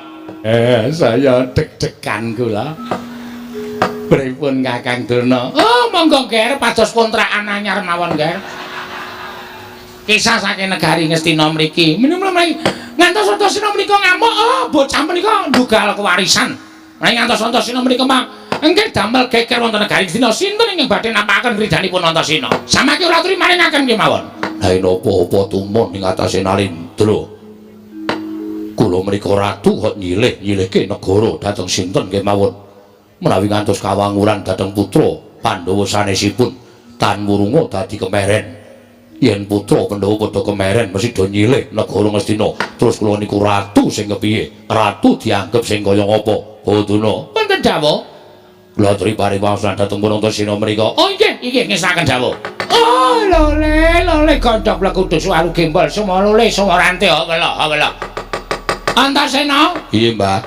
Saya deg-degan kula. Pripun Kakang Durna? Oh, monggo Ngger, pados kontrakan anyar mawon, Ngger. Kisah saking negari Ngastina mriki. Menawi ngantos Antasena menika ngamuk, oh bocah menika ndugal kewarisan. Menawi ngantos Antasena menika mah engke damel geger wonten negari Ngastina, sinten ingkang badhe nampakaken ridhanipun Antasena? Samangke ora aturi maringaken kemawon. Lah napa-apa tumon ing atase Nalendra. Kula menika ratu kok nyilih-nyilihke negara dhateng sinten kemawon. Menawi ngantos kawanguran dhateng putra Pandhawa sanesipun tan wurunga dadi kemeren. Yen putra Pandhawa padha kemeren mesti do nyilih negara Ngastina. Terus kula niku ratu sing kepiye? Ratu dianggep sing kaya ngapa? Bodana. Wonten dawuh. Kula aturi paring wangsulan dhateng Antasena menika. Oh nggih, inggih ngesaken dawuh. Oh, Lole, lole gondok blekudu suwaru gembol sumo lole sumo rante wela wela. Antasena? Iya, Mbah.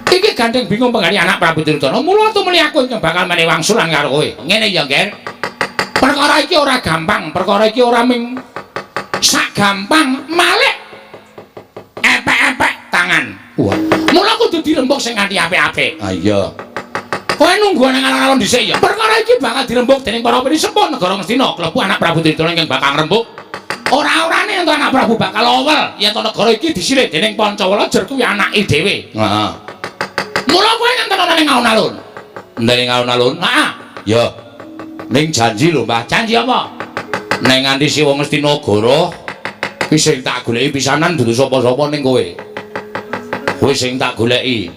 Iki gandeng bingung penggali anak Prabu Duryudana. Mula tumuli aku ingkang bakal menehi wangsulan karo kowe. Ngene ya, Nger. Perkara iki ora gampang, perkara iki ora ming sak gampang malik epek-epek tangan. Wah. Mula kudu dirembug sing kanthi apik-apik. Ah iya. Kowe nunggu nang alon-alon dhisik ya. Perkara iki bakal dirembug dening para pinisepuh negara Ngastina, klebu anak Prabu Duryudana ingkang bakal ngrembug. Ora-orane yen anak Prabu bakal owel yen to negara iki disilih dening Pancawala jer kuwi anake dhewe. Heeh. Mula kowe nganten ana ning alun-alun. Ning alun-alun? Heeh. Ya. Ning janji lho, Mbah. Janji apa? Nek nganti siwa Ngastina Nagara ki sing tak goleki pisanan dudu sapa-sapa ning kowe. Kowe sing tak goleki.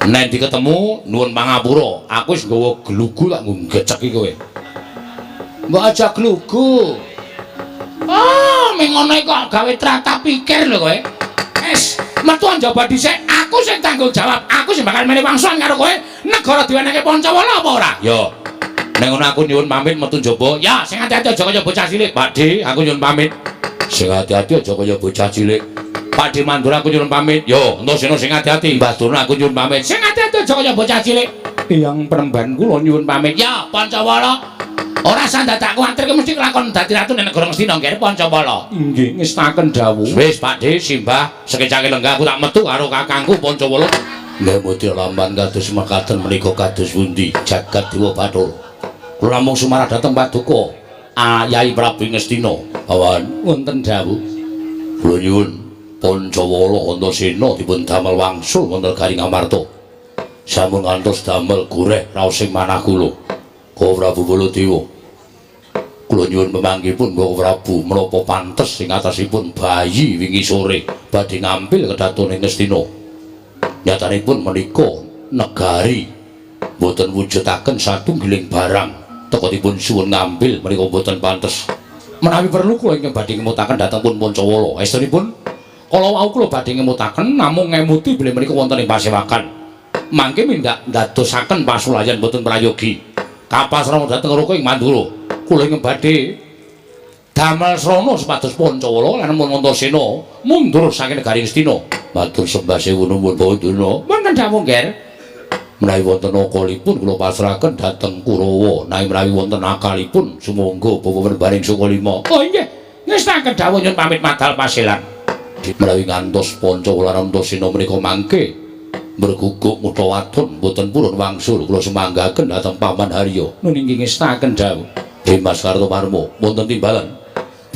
Nek diketemu nuwun pangapura, aku wis nggawa glugu tak nggo ngeceki kowe. Mbok aja glugu. Oh, ming ngono kok gawe tratah pikir lho kowe. Wis, metu njaba dhisik, aku sing tanggung jawab, aku sing bakal menehi wangsulan karo kowe. Negara diwenehke Pancawala apa ora? Ya. Nek ngono aku nyuwun pamit metu njaba. Ya, sing ati-ati aja kaya bocah cilik. Pakde, aku nyuwun pamit. Sing ati-ati aja kaya bocah cilik. Pakde Mandur aku nyuwun pamit. Yo, Antasena sing ati-ati. Mbah Durna aku nyuwun pamit. Sing ati-ati aja kaya bocah cilik. Eyang Premban kula nyuwun pamit. Ya, Pancawala. Ora usah dadak kuwatir ki mesti kelakon dadi ratu ning negara Ngastina, nggih Pancawala. Nggih, ngestaken dawuh. Wis, Pakde, simbah, sekecake lenggah aku tak metu karo kakangku Pancawala. Nggih, mudya lamban kados mekaten menika kados pundi jagat Dewa Bathara. Kula namung sumarah dhateng paduka Yai Prabu Ngastina. Awan wonten dawuh. Kula nyuwun Pancawala Antasena dipun damel wangsul wonten Garing Amarta. Sampun ngantos damel goreh raosing manah kula. Ka Prabu Baladewa. Kula nyuwun pemanggihipun Bapak Prabu menapa pantes ing atasipun bayi wingi sore badhe ngampil kedatone Ngastina. Nyatanipun menika negari mboten wujudaken satunggiling barang teka dipun suwun ngambil menika mboten pantes. Menawi perlu kula ingkang badhe ngemutaken dhateng pun Pancawala. Estunipun kala wau kula badhe ngemutaken namung ngemuti bilih menika wonten ing pasewakan. Mangke mindak ndadosaken pasulayan mboten prayogi. Kapasrana dhateng Raka ing Mandura. Kula ingkang badhe damel srana supados Pancawala lan Antasena mundur saking negari Ngastina. Matur sembah sewu nuwun Bapak Durna. Wonten dawuh, Ngger. Menawi wonten akalipun kula pasrahaken dhateng Kurawa, nanging menawi wonten akalipun sumangga Bapak Perbaring Sukalima. Oh inggih, ngestaken dawuh nyuwun pamit madal pasilan. Menawi ngantos Pancawala lan Antasena menika mangke merguguk mutha wadon mboten purun wangsul kula sumanggaken dhateng Paman Harya. Nun inggih ngestaken dawuh. Dimas Kartomarmo wonten timbalan.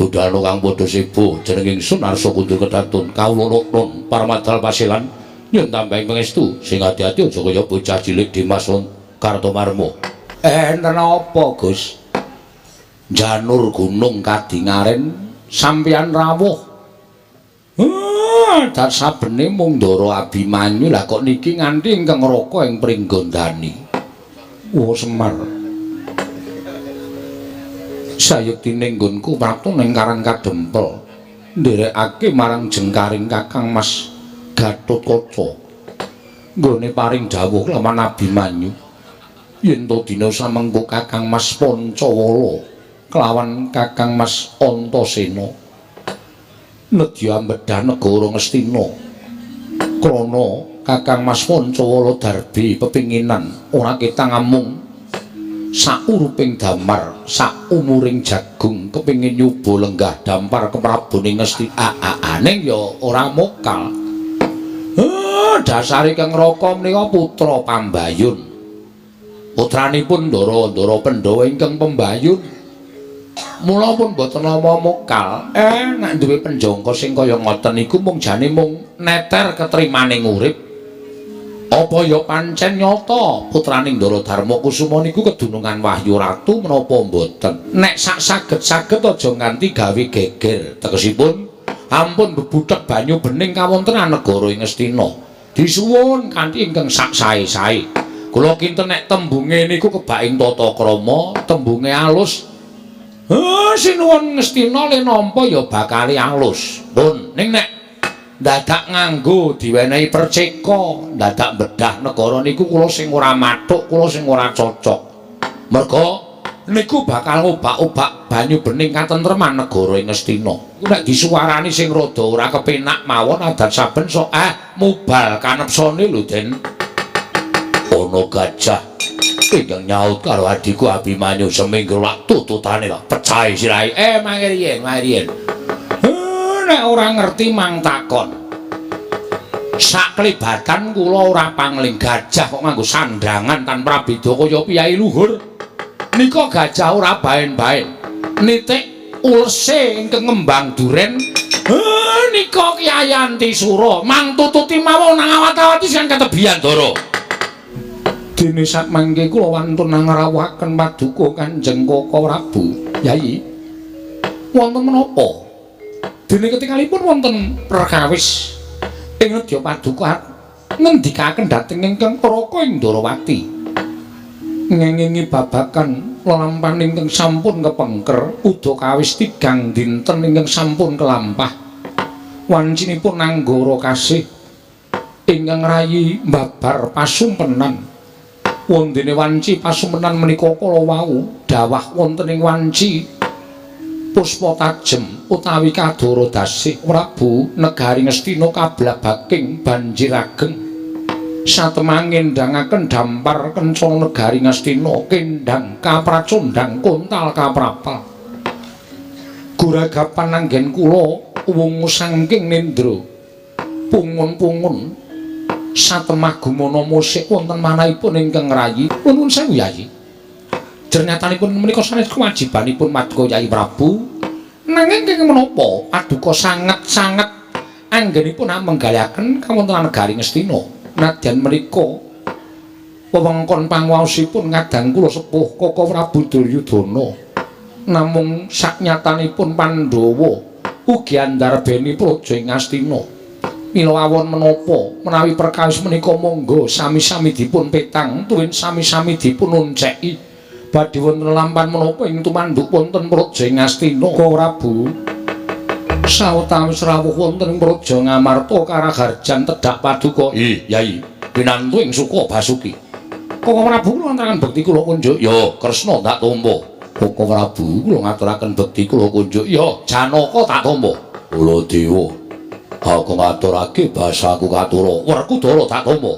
Budhana kang padha sebo jeneng ingsun arsa kundur kedatun kawula nun parmadal pasilan nyuwun tambahing pangestu sing ati-ati aja kaya bocah cilik Dimas Kartomarmo. Enten apa, Gus? Janur gunung kadingaren sampeyan rawuh. Dat sabene mung Ndara Abimanyu lah kok niki nganti ingkang ngraka ing Pringgondani. Oh Semar. Sayektine nggonku prapta ning Karang Kadempel nderekake marang jengkaring Kakang Mas Gatotkaca. Nggone paring dawuh lawan Abimanyu yen to dina samengko Kakang Mas Pancawala kelawan Kakang Mas Antasena nedya ambedah negara Ngastina krana Kakang Mas Pancawala darbi pepinginan ora ketang amung sauruping damar saumuring jagung kepingin nyuba lenggah dampar keprabone Ngastina. Ning ya ora mokal. Dasare Kang Raka menika putra Pambayun, putranipun Ndara-ndara Pandhawa ingkang Pembayun. Mula pun boten nama mokal. Nek duwe penjangka sing kaya ngoten iku mung jane mung neter ketrimane urip. Apa ya pancen nyata putraning Ndara Darma Kusuma niku kedunungan Wahyu Ratu menapa mboten? Nek sak saged-saged aja nganti gawe geger. Tegesipun ampun bebuthek banyu bening kawontenan negara ing Ngastina. Disuwun kanthi ingkang sak sae-sae. Kula kinten nek tembunge niku kebaking tata krama, tembunge alus. Sinuwun Ngastina le nampa ya bakale alus. Pun ning nek dadak nganggo diwenehi perceka, dadak bedah negara niku kula sing ora mathuk, kula sing ora cocok. Merga Niku bakal ngobak-obak banyu bening katentreman negara ing Ngastina. Iku nek disuwarani sing rada ora kepenak mawon adat saben sok mubal kanepsane lho, Den. Ana gajah ingkang nyaut karo adhiku Abimanyu seminggu lak tututane lak pecahe sirahe. Mangke riyen, mangke riyen. Nek ora ngerti mang takon. Saklebatan kula ora pangling gajah kok nganggo sandangan tan prabeda kaya piyai luhur. Nika gajah ora baen-baen. Nitik ulese ingkang ngembang duren. Nika Kyai Antisura mang tututi mawon nang awat-awati sing ketebian Ndara. Dene sakmangke kula wantun ngrawuhaken paduka Kanjeng Kaka Prabu. Yai, wonten menapa? Dene ketingalipun wonten perkawis ing nedya paduka ngendikaken dhateng ingkang Raka ing Ndarawati. Ngengingi babagan lelampahan ingkang sampun kepengker udakawis 3 dinten ingkang sampun kelampah. Wancinipun anggara kasih ingkang rayi mbabar pasumpenan. Wondene wanci pasumpenan menika kala wau dawah wonten ing wanci puspa tajem utawi kadara dasih Prabu negari Ngastina kablabaking banjir ageng. Satemah ngendangaken dampar kencana negari Ngastina kendang kapracondang kontal kaprapal. Guragapan anggen kula wungu saking nendra pungun-pungun satemah gumana musik wonten manahipun ingkang ngrayi. Nuwun sewu Yai. Jernyatanipun menika sanes kewajibanipun Paduka Yai Prabu. Nanging kenging menapa paduka sanget-sanget anggenipun menggalihaken kawontenan negari Ngastina. Nadyan menika wewengkon panguwaosipun ngadang kula sepuh Kaka Prabu Duryudana. Namung saknyatanipun Pandhawa ugi andarbeni praja ing Ngastina. Mila awon menapa menawi perkawis menika monggo sami-sami dipun petang tuwin sami-sami dipun onceki. Badhe wonten lelampahan menapa ing tumanduk wonten praja ing Ngastina. Kaka Prabu sawetawis rawuh wonten ing praja Ngamarta karaharjan tedhak paduka. Yai, pinantu ing suka Basuki. Kaka Prabu kula ngaturaken bekti kula kunjuk. Ya, Kresna tak tampa. Kaka Prabu kula ngaturaken bekti kula kunjuk. Ya, Janaka tak tampa. Baladewa, aku ngaturake basaku katura. Werkudara tak tampa.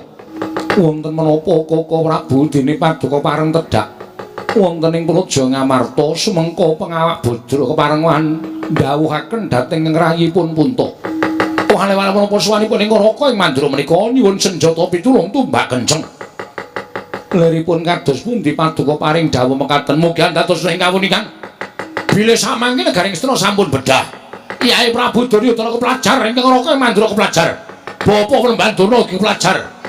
Wonten menapa Kaka Prabu dene paduka pareng tedhak wonten ing praja Ngamarta sumengko pengawak bodra keparengan ndhawuhaken dhateng ngrayipun Punta. Wale-wale menapa suwanipun ing Raka ing mandura menika nyuwun senjata pitulung tumbak kenceng. Leripun kados pundi paduka paring dawuh mekaten mugi andados ing kawunikan. Bilih samangke negari Ngastina sampun bedah. Kyai Prabu Duryudana kepelajar ingkang Raka ing mandura kepelajar. Bapa Wlembandana ugi kepelajar.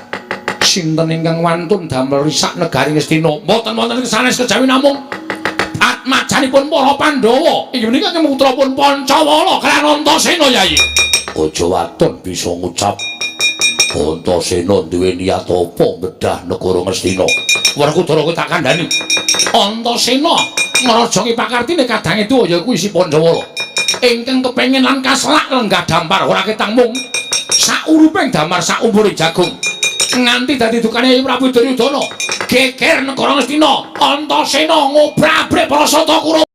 Sinten ingkang wantun damel risak negari Ngastina? Mboten wonten sanes kejawi namung atmajanipun para Pandhawa. Inggih menika putrapun Pancawala kaliyan Antasena Yai. Aja waton bisa ngucap Antasena duwe niat apa bedah negara Ngastina. Werkudara kuwi tak kandhani. Antasena ngrajangi pakartine kadange tuwa ya kuwi si Pancawala. Ingkang kepengin lan kaselak lenggah dampar ora ketang mung sauruping damar saumpure jagung. Nganti dadi dukane Prabu Duryudana geger negara Ngastina. Antasena ngobrak-abrik para sata Kurawa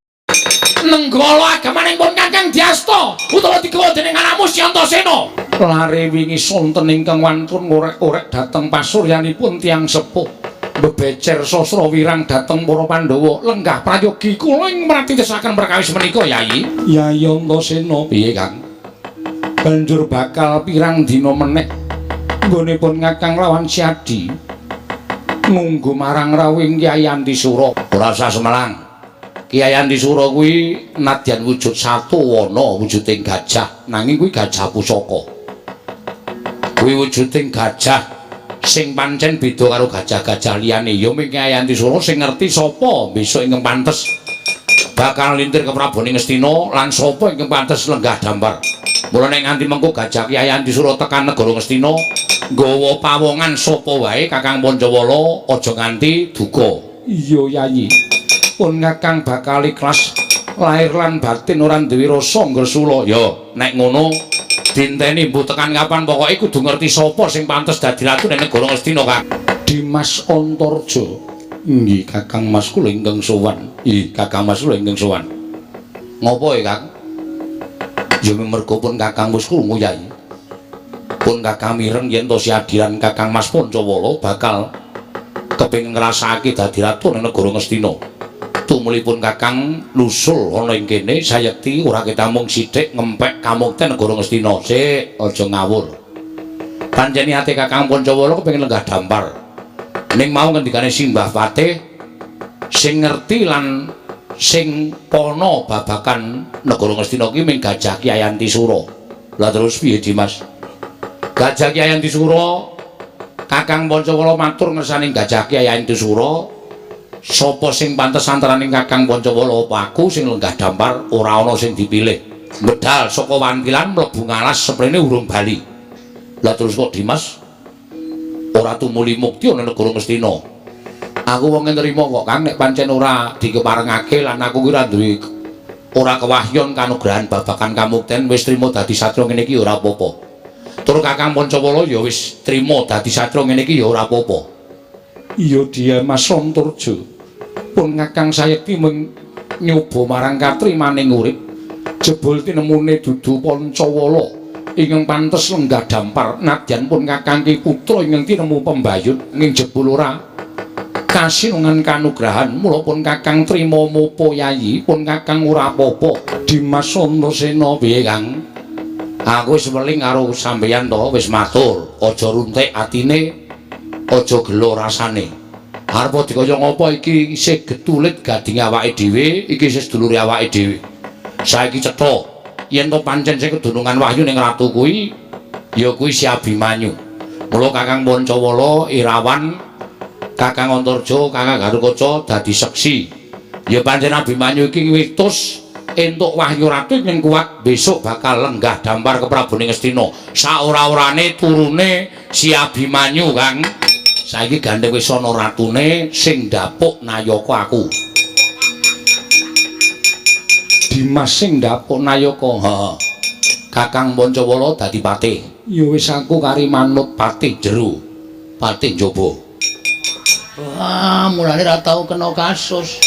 nenggala agamaning pun Kakang Dyasta utawa digawa dening anakmu si Antasena. Lare wingi sonten ingkang wantun ngorek-orek dhateng pasuryanipun tiyang sepuh bebecer sastra wirang dhateng para Pandhawa. Lenggah prayogi kula ing mratitesaken perkawis menika Yai. Yai Antasena piye Kang? Banjur bakal pirang dina meneh nggonipun Kakang lawan Siadi ngunggu marang rawuhing Kyai Antisura. Ora usah semelang. Kyai Antisura kuwi nadyan wujud satu wana wujuding gajah, nanging kuwi gajah pusaka. Kuwi wujuding gajah sing pancen beda karo gajah-gajah liyane. Ya mung Kyai Antisura sing ngerti sapa besok ingkang pantes bakal lintir ke Prabone Ngastina lan sapa ingkang pantes lenggah dampar. Mula nek nganti mengko gajah Kyai Antisura tekan negara Ngastina nggawa pawongan sapa wae Kakang Pancawala aja nganti duka. Iya Yayi. Pun Kakang bakal ikhlas lahir lan batin ora duwe rasa ngresula. Ya nek ngono dinteni mbuh tekan kapan pokoke kudu ngerti sapa sing pantes dadi ratu ning negara Ngastina Kang. Dimas Antarja Nggih Kakang Mas kula ingkang sowan. Ih, Kakang Mas kula ingkang sowan. Ngopo ya, Kang? Ya mergo pun Kakang wis krungu Yai. Pun Kakang mireng yen to siadiran Kakang Mas Pancawala bakal kepengin ngrasakake dadi ratu ning negara Ngastina. Tumulipun Kakang nusul ana ing kene sayekti ora ketamung sithik ngempek kamukten negara Ngastina. Sik, aja ngawur. Pancen niate Kakang Pancawala kepengin lenggah dampar. Ning mau ngendikane Simbah Patih sing ngerti lan sing pana babagan negara Ngastina ki ming Gajah Kyai Antisura. Lah terus piye Dimas? Gajah Kyai Antisura Kakang Pancawala matur ngersane Gajah Kyai Antisura, sapa sing pantes antaraning Kakang Pancawala apa aku sing lenggah dampar ora ana sing dipilih. Medal saka wantilan mlebu ngalas seprene urung bali. Lah terus kok Dimas ora tumuli mukti ana negara Ngastina? Aku wong nrimo kok Kang, nek pancen ora dikeparengake lan aku ki ora duwe ora kewahyon kanugrahan babagan kamukten wis trima dadi satria ngene iki ora apa-apa. Tur Kakang Pancawala ya wis trima dadi satria ngene iki ya ora apa-apa. Iya dia Mas Antarja. Pun Kakang sayekti mung nyoba marang katrimaning urip jebul tinemune dudu Pancawala ingkang pantes lenggah dampar nadyan pun Kakang ki putra ingkang tinemu pembayut ning jebul ora kasinungan kanugrahan mula pun Kakang trima mopo yayi pun Kakang ora apa-apa. Dimas Antasena piye Kang? Aku wis weling karo sampeyan to wis matur, aja runtik atine, aja gelo rasane. Arep dikaya ngapa iki isih getulit gading awake dhewe, iki isih sedulure awake dhewe. Saiki cetha yen to pancen sing kedunungan wahyu ning ratu kuwi ya kuwi si Abimanyu. Mula Kakang Pancawala, Irawan, Kakang Antarja, Kakang Garukaca dadi seksi. Ya pancen Abimanyu iki witus entuk wahyu ratu ing kuat besok bakal lenggah dampar ke Prabu Ngastina. Saora-orane turune si Abimanyu, Kang. Saiki gandeng wis ana ratune sing ndapuk nayaka aku. Dimas sing ndapuk nayaka. Heeh. Kakang Pancawala dadi patih. Ya wis aku kari manut patih jero, patih njaba. Wah, mulane ra tau kena kasus.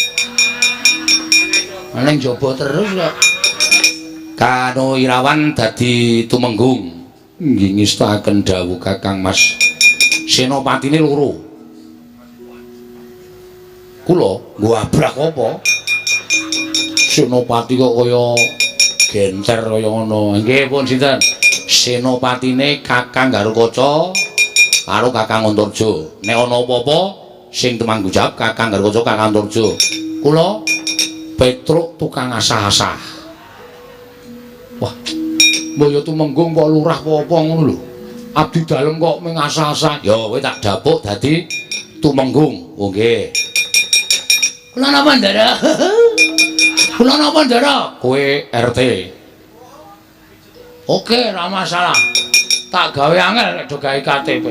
Ning njaba terus kok. Kano Irawan dadi tumenggung. Nggih ngestakaken dawuh Kakang Mas. Senopatine loro. Kula nggo abrak apa? Senopati kok kaya genter kaya ngono. Nggih pun sinten? Senopatine Kakang Garukaca karo Kakang Antarja. Nek ana apa-apa sing tumanggung jawab Kakang Garukaca, Kakang Antarja. Kula Petruk tukang asah-asah. Wah, mbok ya tumenggung kok lurah apa-apa ngono lho. Abdi dalem kok mung asah-asah. Ya kowe tak dapuk dadi tumenggung. Oh nggih. Kula napa ndara? Kula napa ndara? Kowe RT. Oke, ora masalah. Tak gawe angel nek do gawe KTP.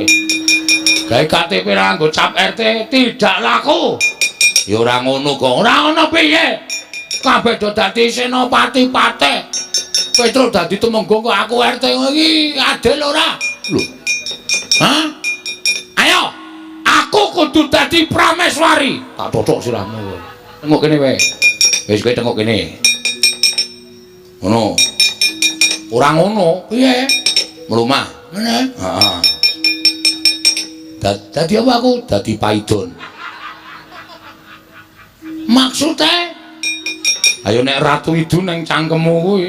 Gawe KTP ra nggo cap RT tidak laku. Ya ora ngono kok. Ora ngono piye? Kabeh do dadi senopati patih. Petruk dadi tumenggung kok aku RT iki adil ora? Lho. Hah? Ayo, aku kudu dadi prameswari. Tak totok sirahmu kowe. Tengok kene wae. Wis kowe tengok kene. Ngono. Ora ngono, piye? Mlumah. Ngene. Heeh. Dadi apa aku? Dadi paidon. Maksude? Ayo nek ratu idu nang cangkemmu kuwi.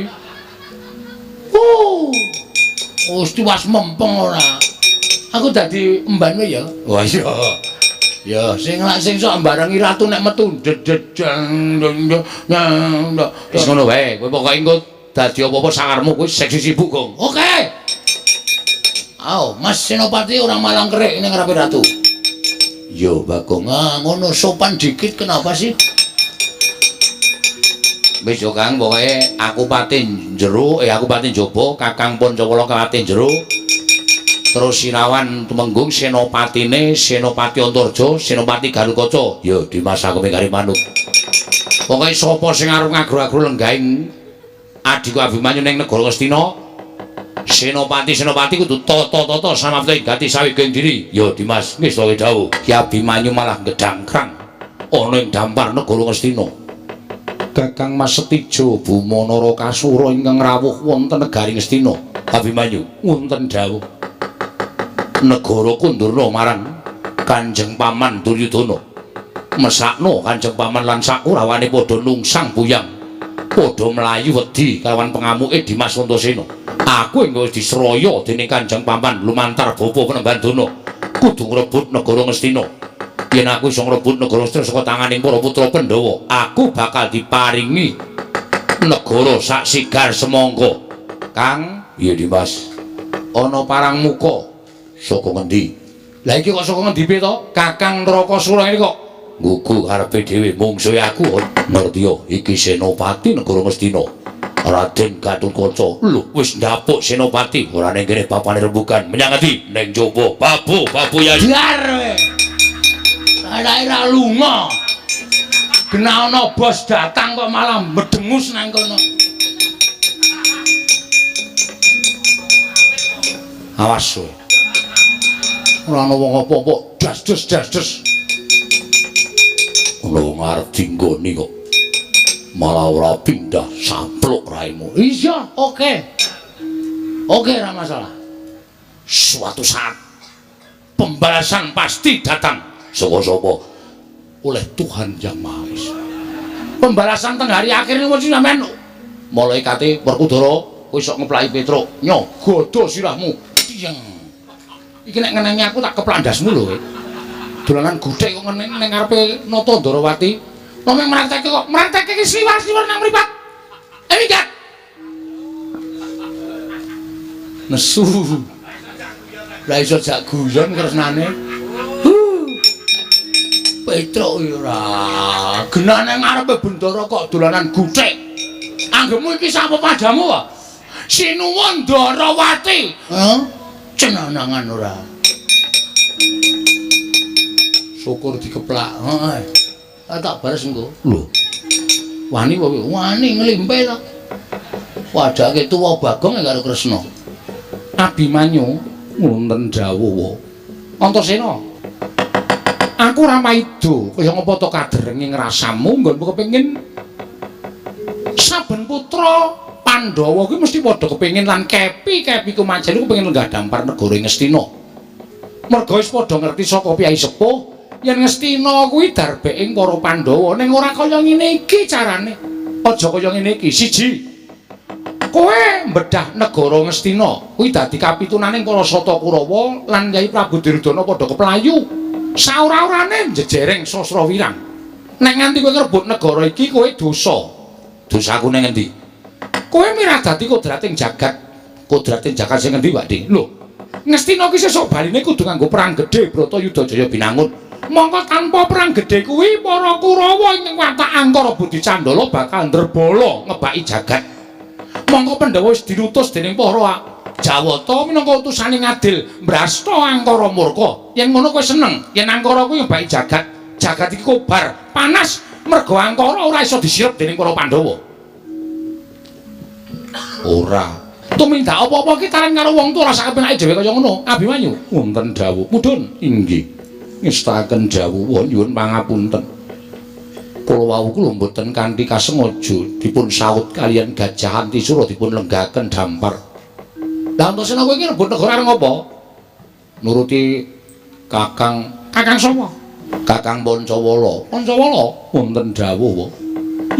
Wis tiwas mempeng ora. Aku dadi emban kowe ya. Wah iya. Ya sing lak sing sok mbarengi ratu nek metu dededeng. Wis ngono wae, kowe pokoke engko dadi apa-apa sakarmu kuwi seksi sibuk, Gong. Oke. Aw, Mas Senopati ora malang kerik ning ngarepe ratu. Yo, Bagong. Ah, ngono sopan dikit kenapa sih? Wis yo Kang, pokoke aku patih jero, aku patih njaba, Kakang Pancawala patih jero. Terus Sirawan tumenggung senopatine, Senopati Antarja, Senopati Garukaca. Yo Dimas aku mung manut. Pokoke sapa sing arep ngagro-agro lenggahing adhiku Abimanyu ning negara Ngastina, Senopati-senopati kudu tata-tata samapta ing gati saweging diri. Yo Dimas, ngestake dawuh. Ki Abimanyu malah gedhangkrang. Ana ing dampar negara Ngastina. Kakang Mas Setijo Buma Narakasura ingkang rawuh wonten negari Ngastina. Abimanyu, wonten dawuh. Negara Kundurna marang Kanjeng Paman Duryudana. Mesakno Kanjeng Paman lan sakurawane padha nungsang buyang. Padha mlayu wedi kalawan pengamuke Dimas Antasena. Aku ing wis disraya dening Kanjeng Paman lumantar bapa Penemban Dana. Kudu ngrebut negara Ngastina. Yen aku iso ngrebut negara Ngastina saka tanganing para putra Pandhawa, aku bakal diparingi negara sak sigar semangka. Kang, iya Dimas. Ana parang muka saka ngendi? Lah iki kok saka ngendi piye to? Kakang Narakasura ini kok nggugu karepe dhewe mungsuhe aku. Ngerti yo, iki Senopati negara Ngastina. Raden Gatotkaca. Lho, wis ndapuk Senopati, ora ning kene bapane rembugan. Menyang ngendi? Ning jaba. Babu, babu ya. Dar kowe. Ora lunga. Genah ana bos datang kok malah medengus nang kono. Awas kowe. Ora ana wong apa-apa, das-des das-des. Ana wong arep dinggoni kok malah ora pindah sampluk raimu. Iya, oke. Oke, ora masalah. Suatu saat pembalasan pasti datang. Saka sapa? Oleh Tuhan Yang Maha Esa. Pembalasan teng hari akhir niku mesti sampean malaikate Werkudara kowe sok ngeplaki Petruk, nyo godho sirahmu. Tiyeng. Iki nek ngenengi aku tak keplak ndasmu lho kowe. Dolanan guthek kok ngeneng ning ngarepe Nata Ndarawati. Wong mrakteke kok mrakteke iki sliwar-sliwar nang mripat. Eh minggat. Nesu. Lah iso jak guyon kresnane. Petruk ora. Genah nang ngarepe bendara kok dolanan guthek. Anggepmu iki sapa padamu wae? Sinuwun Ndarawati. Heh? Cenanangan ora. Syukur dikeplak. Heeh. Tak bares engko. Lho. Wani apa kowe? Wani nglimpe ta. Wadake tuwa Bagong karo Kresna. Abimanyu wonten dawuh. Antasena. Aku ora maido kaya ngapa to kaderenge ngrasamu nggonmu kepengin saben putra Pandhawa kuwi mesti padha kepengin lan kepi-kepi kumajeng kepengin lenggah dampar negara Ngastina. Merga wis padha ngerti saka piyai sepuh yen Ngastina kuwi darbeking para Pandhawa ning ora kaya ngene iki carane. Aja kaya ngene iki. Siji, kowe mbedah negara Ngastina kuwi dadi kapitunaning para Sata Kurawa lan Kyai Prabu Duryudana padha keplayu. Saora-orane njejereng Sasra Wirang. Nek nganti kowe ngrebut negara iki kowe dosa. Dosaku ning endi? Kowe mirah dadi kodrating jagat. Kodrating jagat sing endi, Pak Dik? Lho, Ngastina ki sesuk baline kudu nganggo perang gedhe Bratayuda Jaya Binangun. Mongko tanpa perang gedhe kuwi para Kurawa ing watak Angkara Budi Candala bakal ndrebala ngebaki jagat. Mongko Pandhawa wis diutus dening para Jawata minangka utusane ngadil mbrasta Angkara murka. Yen ngono kowe seneng, yen Angkara kuwi ngebaki jagat, jagat iki kobar, panas mergo Angkara ora iso disirep dening para Pandhawa. Ora. Tumindak apa-apa iki taran karo wong tuwa ora sak kepenake dhewe kaya ngono. Abimanyu, wonten dawuh. Mudhun, inggih. Ngestakaken dawuh nyuwun pangapunten. Kula wau kula mboten kanthi kasengaja dipun saut kaliyan Gajah Antisura dipun lenggaken dampar. Lah Antasena kowe iki rebut negara arep ngopo? Nuruti Kakang. Kakang sapa? Kakang Pancawala. Pancawala wonten dawuh.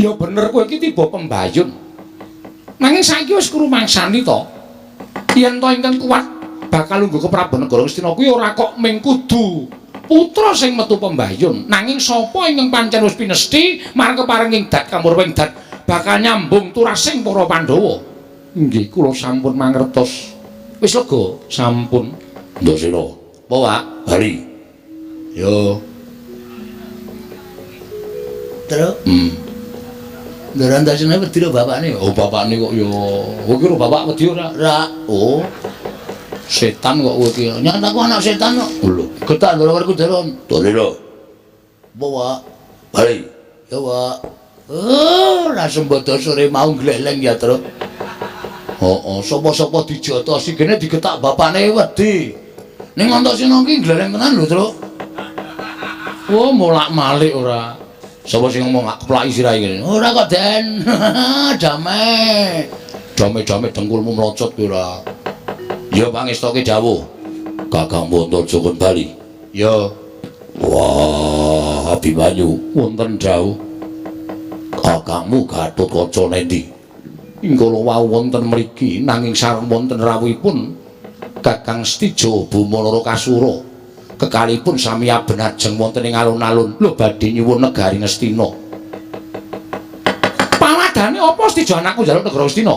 Ya bener kowe iki tiba pembayun. Nanging saiki wis krumangsani to. Yen to ingkang kuat bakal lungguh ke Prabu Negara Ngastina kuwi ora kok ming kudu putra sing metu pembayun, nanging sapa ingkang pancen wis pinesthi marang keparenging dat kamurwing dat bakal nyambung turasing para Pandhawa. Nggih, kula sampun mangertos. Wis lega, sampun. Ndasena. Apa, Pak? Bali. Yo. Terus? Ndara Antasena wedi karo bapakne. Oh, bapakne kok yo. Kowe ki bapak wedi ora? Ora. Oh. Setan kok kowe iki. Nyat aku anak setan kok. Lho, getak ndara Werkudara. Ndara. Apa, Pak? Bali. Ya, Pak. Oh, langsung bodo sore mau gleleng ya, Truk. Heeh, sapa-sapa dijotosi kene digetak bapakne wedi. Ning Antasena ki gleleng tenan lho, Truk. Oh, molak-malik ora. Sapa sing ngomong ak keplaki sirahe kene? Ora kok, Den. Dame. Dame-dame dengkulmu mlocot kowe ora. Ya pangestoke dawuh. Kakangmu Antaja kon bali. Ya. Wah, Abimanyu wonten dawuh. Kakangmu Gatotkaca nendi? Ingkala wau wonten mriki nanging sareng wonten rawuhipun Kakang Setija Boma Narakasura. Kekalipun sami abenajeng wonten ing alun-alun. Lho badhe nyuwun negari Ngastina. Pawadane apa Setija anakku njaluk negara Ngastina?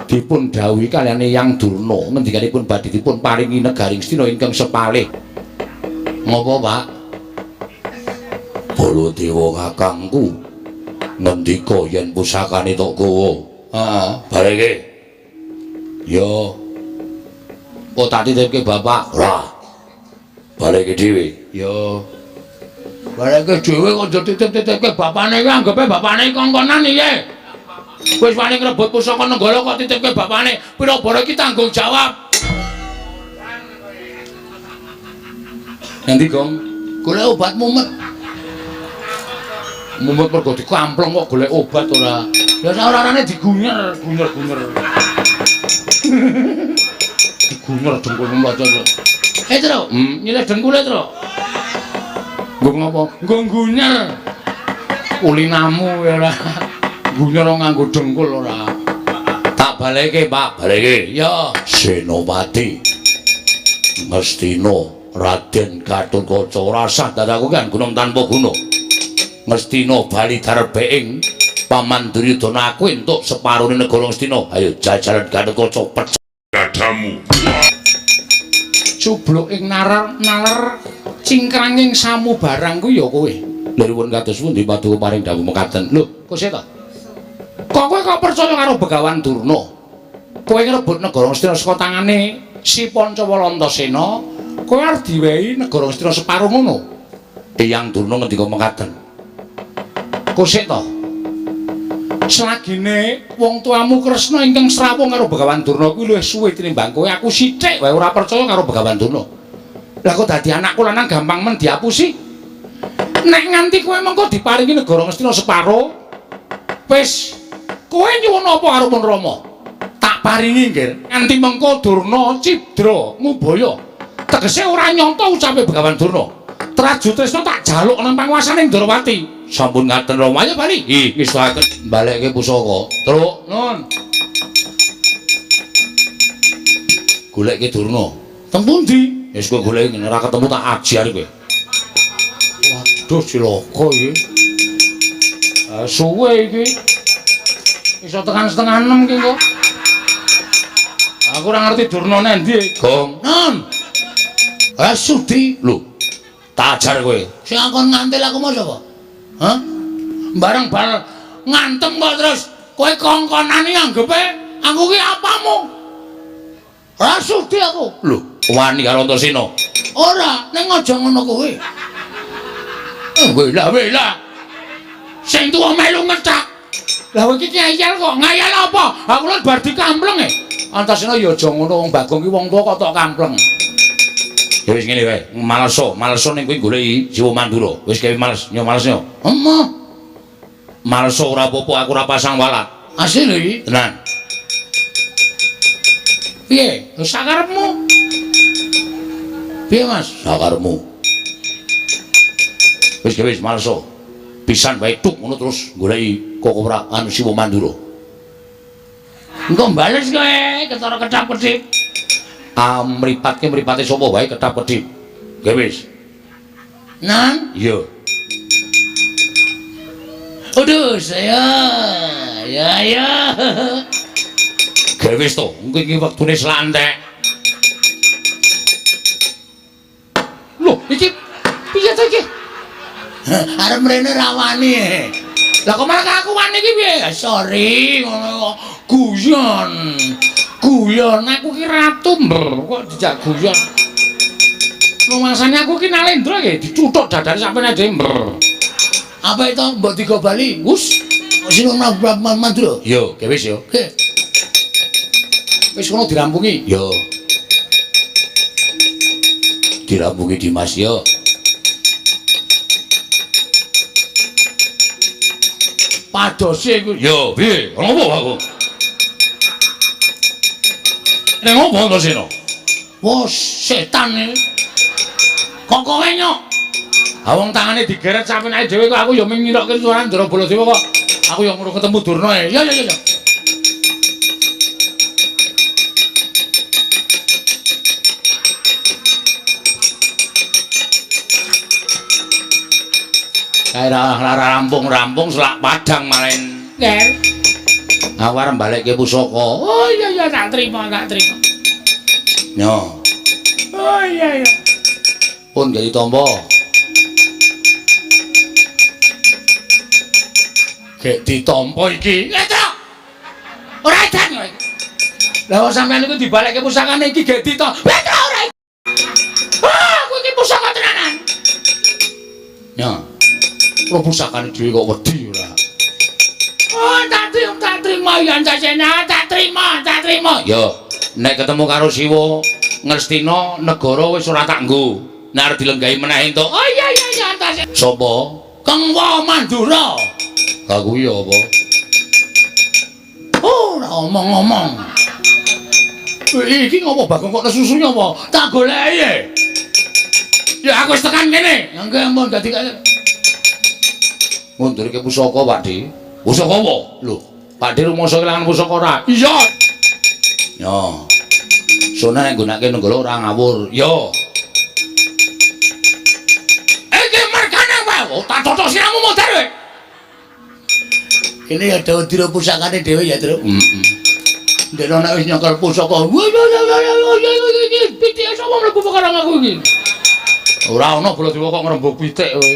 Dipun dawuhi kaliyan Eyang Durna ngendikanipun badhe dipun paringi negari Ngastina ingkang sepalih. Ngopo, Pak? Baladewa kakangku ngendika yen pusakane tok gawa. Heeh, bareke. Ya. Oh, tak titipke bapak. Ora. Baleke dhewe. Ya. Baleke dhewe kok dititip-titipke bapane iki anggepe bapane kongkonan iki. Wis wani ngrebut pusaka Nenggala kok titipke bapane. Pira bara iki tanggung jawab. Nanti Gong, golek obat mumet. Mumet mergo dikampleng kok golek obat ora. Ya ora-orane digunyer, gunyer-gunyer. Digunyer dengkul mlocot. Eh, Tru, nyilih dengkule, Tru. Nggo ngopo? Nggo gunyer. Ulinamu ya ora. Gunyer nganggo dengkul ora. Tak baleke, Pak, baleke. Ya, Senopati Ngastina Raden Gatotkaca ora sah dadaku kan gunung tanpa guna. Ngastina bali darbeing Paman Duryudana aku entuk separone negara Ngastina. Ayo jajaran Gatotkaca pecah dadamu. Cubluk ing nalar naler cingkranging samu barang ku ya kowe. Lha nuwun kados pundi paduka paring dawuh mekaten. Lho, kok seta? Kok kowe kok percaya karo Begawan Durna? Kowe ngrebut negara Ngastina saka tangane si Pancawala Antasena, kowe arep diwehi negara Ngastina separo ngono. Eyang Durna ngendika mekaten. Kok seta? Selagine wong tuamu Kresna ingkang srawung karo Begawan Durna kuwi luwih suwe tinimbang kowe, aku sithik wae ora percaya karo Begawan Durna. Lah kok dadi anakku lanang gampang men diapusi. Nek nganti kowe mengko diparingi negara Ngastina separo, wis kowe nyuwun apa karo Pun Rama? Tak paringi nggih. Nganti mengko Durna cidra ngubaya. Tegese ora nyonto ucape Begawan Durna. Traju Tresna tak jaluk nang panguasane Ndrawati. Sampun ngaten Rama, ayo bali. Ih, ngestokaken balekke pusaka. Truk, nun. Goleke Durna. Teng pundi? Wis kowe goleki ngene ora ketemu tak ajar kowe. Waduh, cilaka iki. Suwe iki. Iso tekan 5:30 iki kok. Aku ora ngerti Durna nendi. Gong. Nun. Ah sudi. Lho, tak ajar kowe. Sing akon ngantil aku mau sapa? Hah? Bareng bal ngantem kok terus kowe kongkonane anggepe aku ki apamu? Ora sudi aku. Lho, wani karo Antasena. Ora, ning aja ngono kowe. Wela wela. Sing tuwa melu ngecak. Lah kowe iki ngayal kok. Ngayal apa? Aku lho bar dikampleng e. Antasena ya aja ngono wong Bagong ki wong tuwa kok tok kampleng. Ya wis ngene wae, maleso, maleso ning kowe goleki Siwa Mandura. Wis gawe males, nyo males nyo. Emoh. Maleso ora apa-apa, aku ora pasang walat. Asli lho iki. Tenan. Piye? Lho sakarepmu. Piye, Mas? Sakarepmu. Wis gawe wis maleso. Pisan wae tuk ngono terus goleki Koko ora anu Siwa Mandura. Engko bales kowe ketara kedap-kedip. Mripatke mripate sapa wae kedap-kedip. Nggih wis. Nang? Iya. Aduh, saya. Ya ya. Nggih wis to, engko iki wektune selantek. Lho, iki piye to iki? Arep mrene ra wani. Lah kok malah aku wani iki piye? Sorry, ngono kok. Guyon. Guyon aku ki ratu kok dijak guyon. Rumasane aku ki Nalendra nggih dicuthuk dadane sampeyan dhewe mber. Apa itu mbok digo bali? Wus, sing Mandura. Yo, ge wis yo. Oke. Wis kono dirampungi. Yo. Dirampungi Dimas yo. Padose iku. Yo, piye? Ana apa aku? Ning opo Antasena? Wah, setan iki. Kok kowe nyok? Ha wong tangane digeret sampeyan dhewe kok aku ya mung ngirokke suarane Ndara Baladewa kok. Aku ya ngono ketemu Durna e. Ya ya ya. Kae ora rampung-rampung selak padang malen. Nger. Aku arep balekke pusaka. Oh iya iya tak terima, tak terima. Nyo. Oh iya iya. Pun gak ditampa. Gek ditampa iki. Ngetrok. Ora edan kowe. Lah wong sampean iku dibalekke pusakane iki gek ditampa. Ngetrok ora. Ah, aku iki pusaka tenanan. Nyo. Ora pusakane dhewe kok wedi ora. Oh, tak terima ya Antasena, tak terima, tak terima. Ya, nek ketemu karo Siwa Ngastina negara wis ora tak nggo. Nek arep dilenggahi meneh entuk. Oh iya iya iya Antasena. Sapa? Kengwa Mandura. Ha kuwi apa? Oh, ora omong-omong. Iki ngopo Bagong kok nesusu apa? Tak goleki. Ya aku wis tekan kene. Nggih ampun dadi ngundurke pusaka, Pak Di. Pusaka apa? Lho, Pak Di rumangsa kelangan pusaka ora? Iya. Yo. Sone nek nggunakake nenggala ora ngawur. Yo. Iki mergane wae. Oh, tak totok siramu modar kowe. Kene ya dira pusakane dhewe ya, Truk. Heeh. Ndek nek wis nyekel pusaka. Wah, ya ya ya ya iki pitike sapa mlebu perkara aku iki? Ora ana Baladewa kok ngrembug pitik kowe.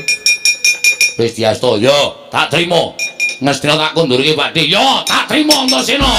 Wis diasta, yo, tak trimo. Ngastina tak kundurke Pak Di. Yo, tak trimo Antasena.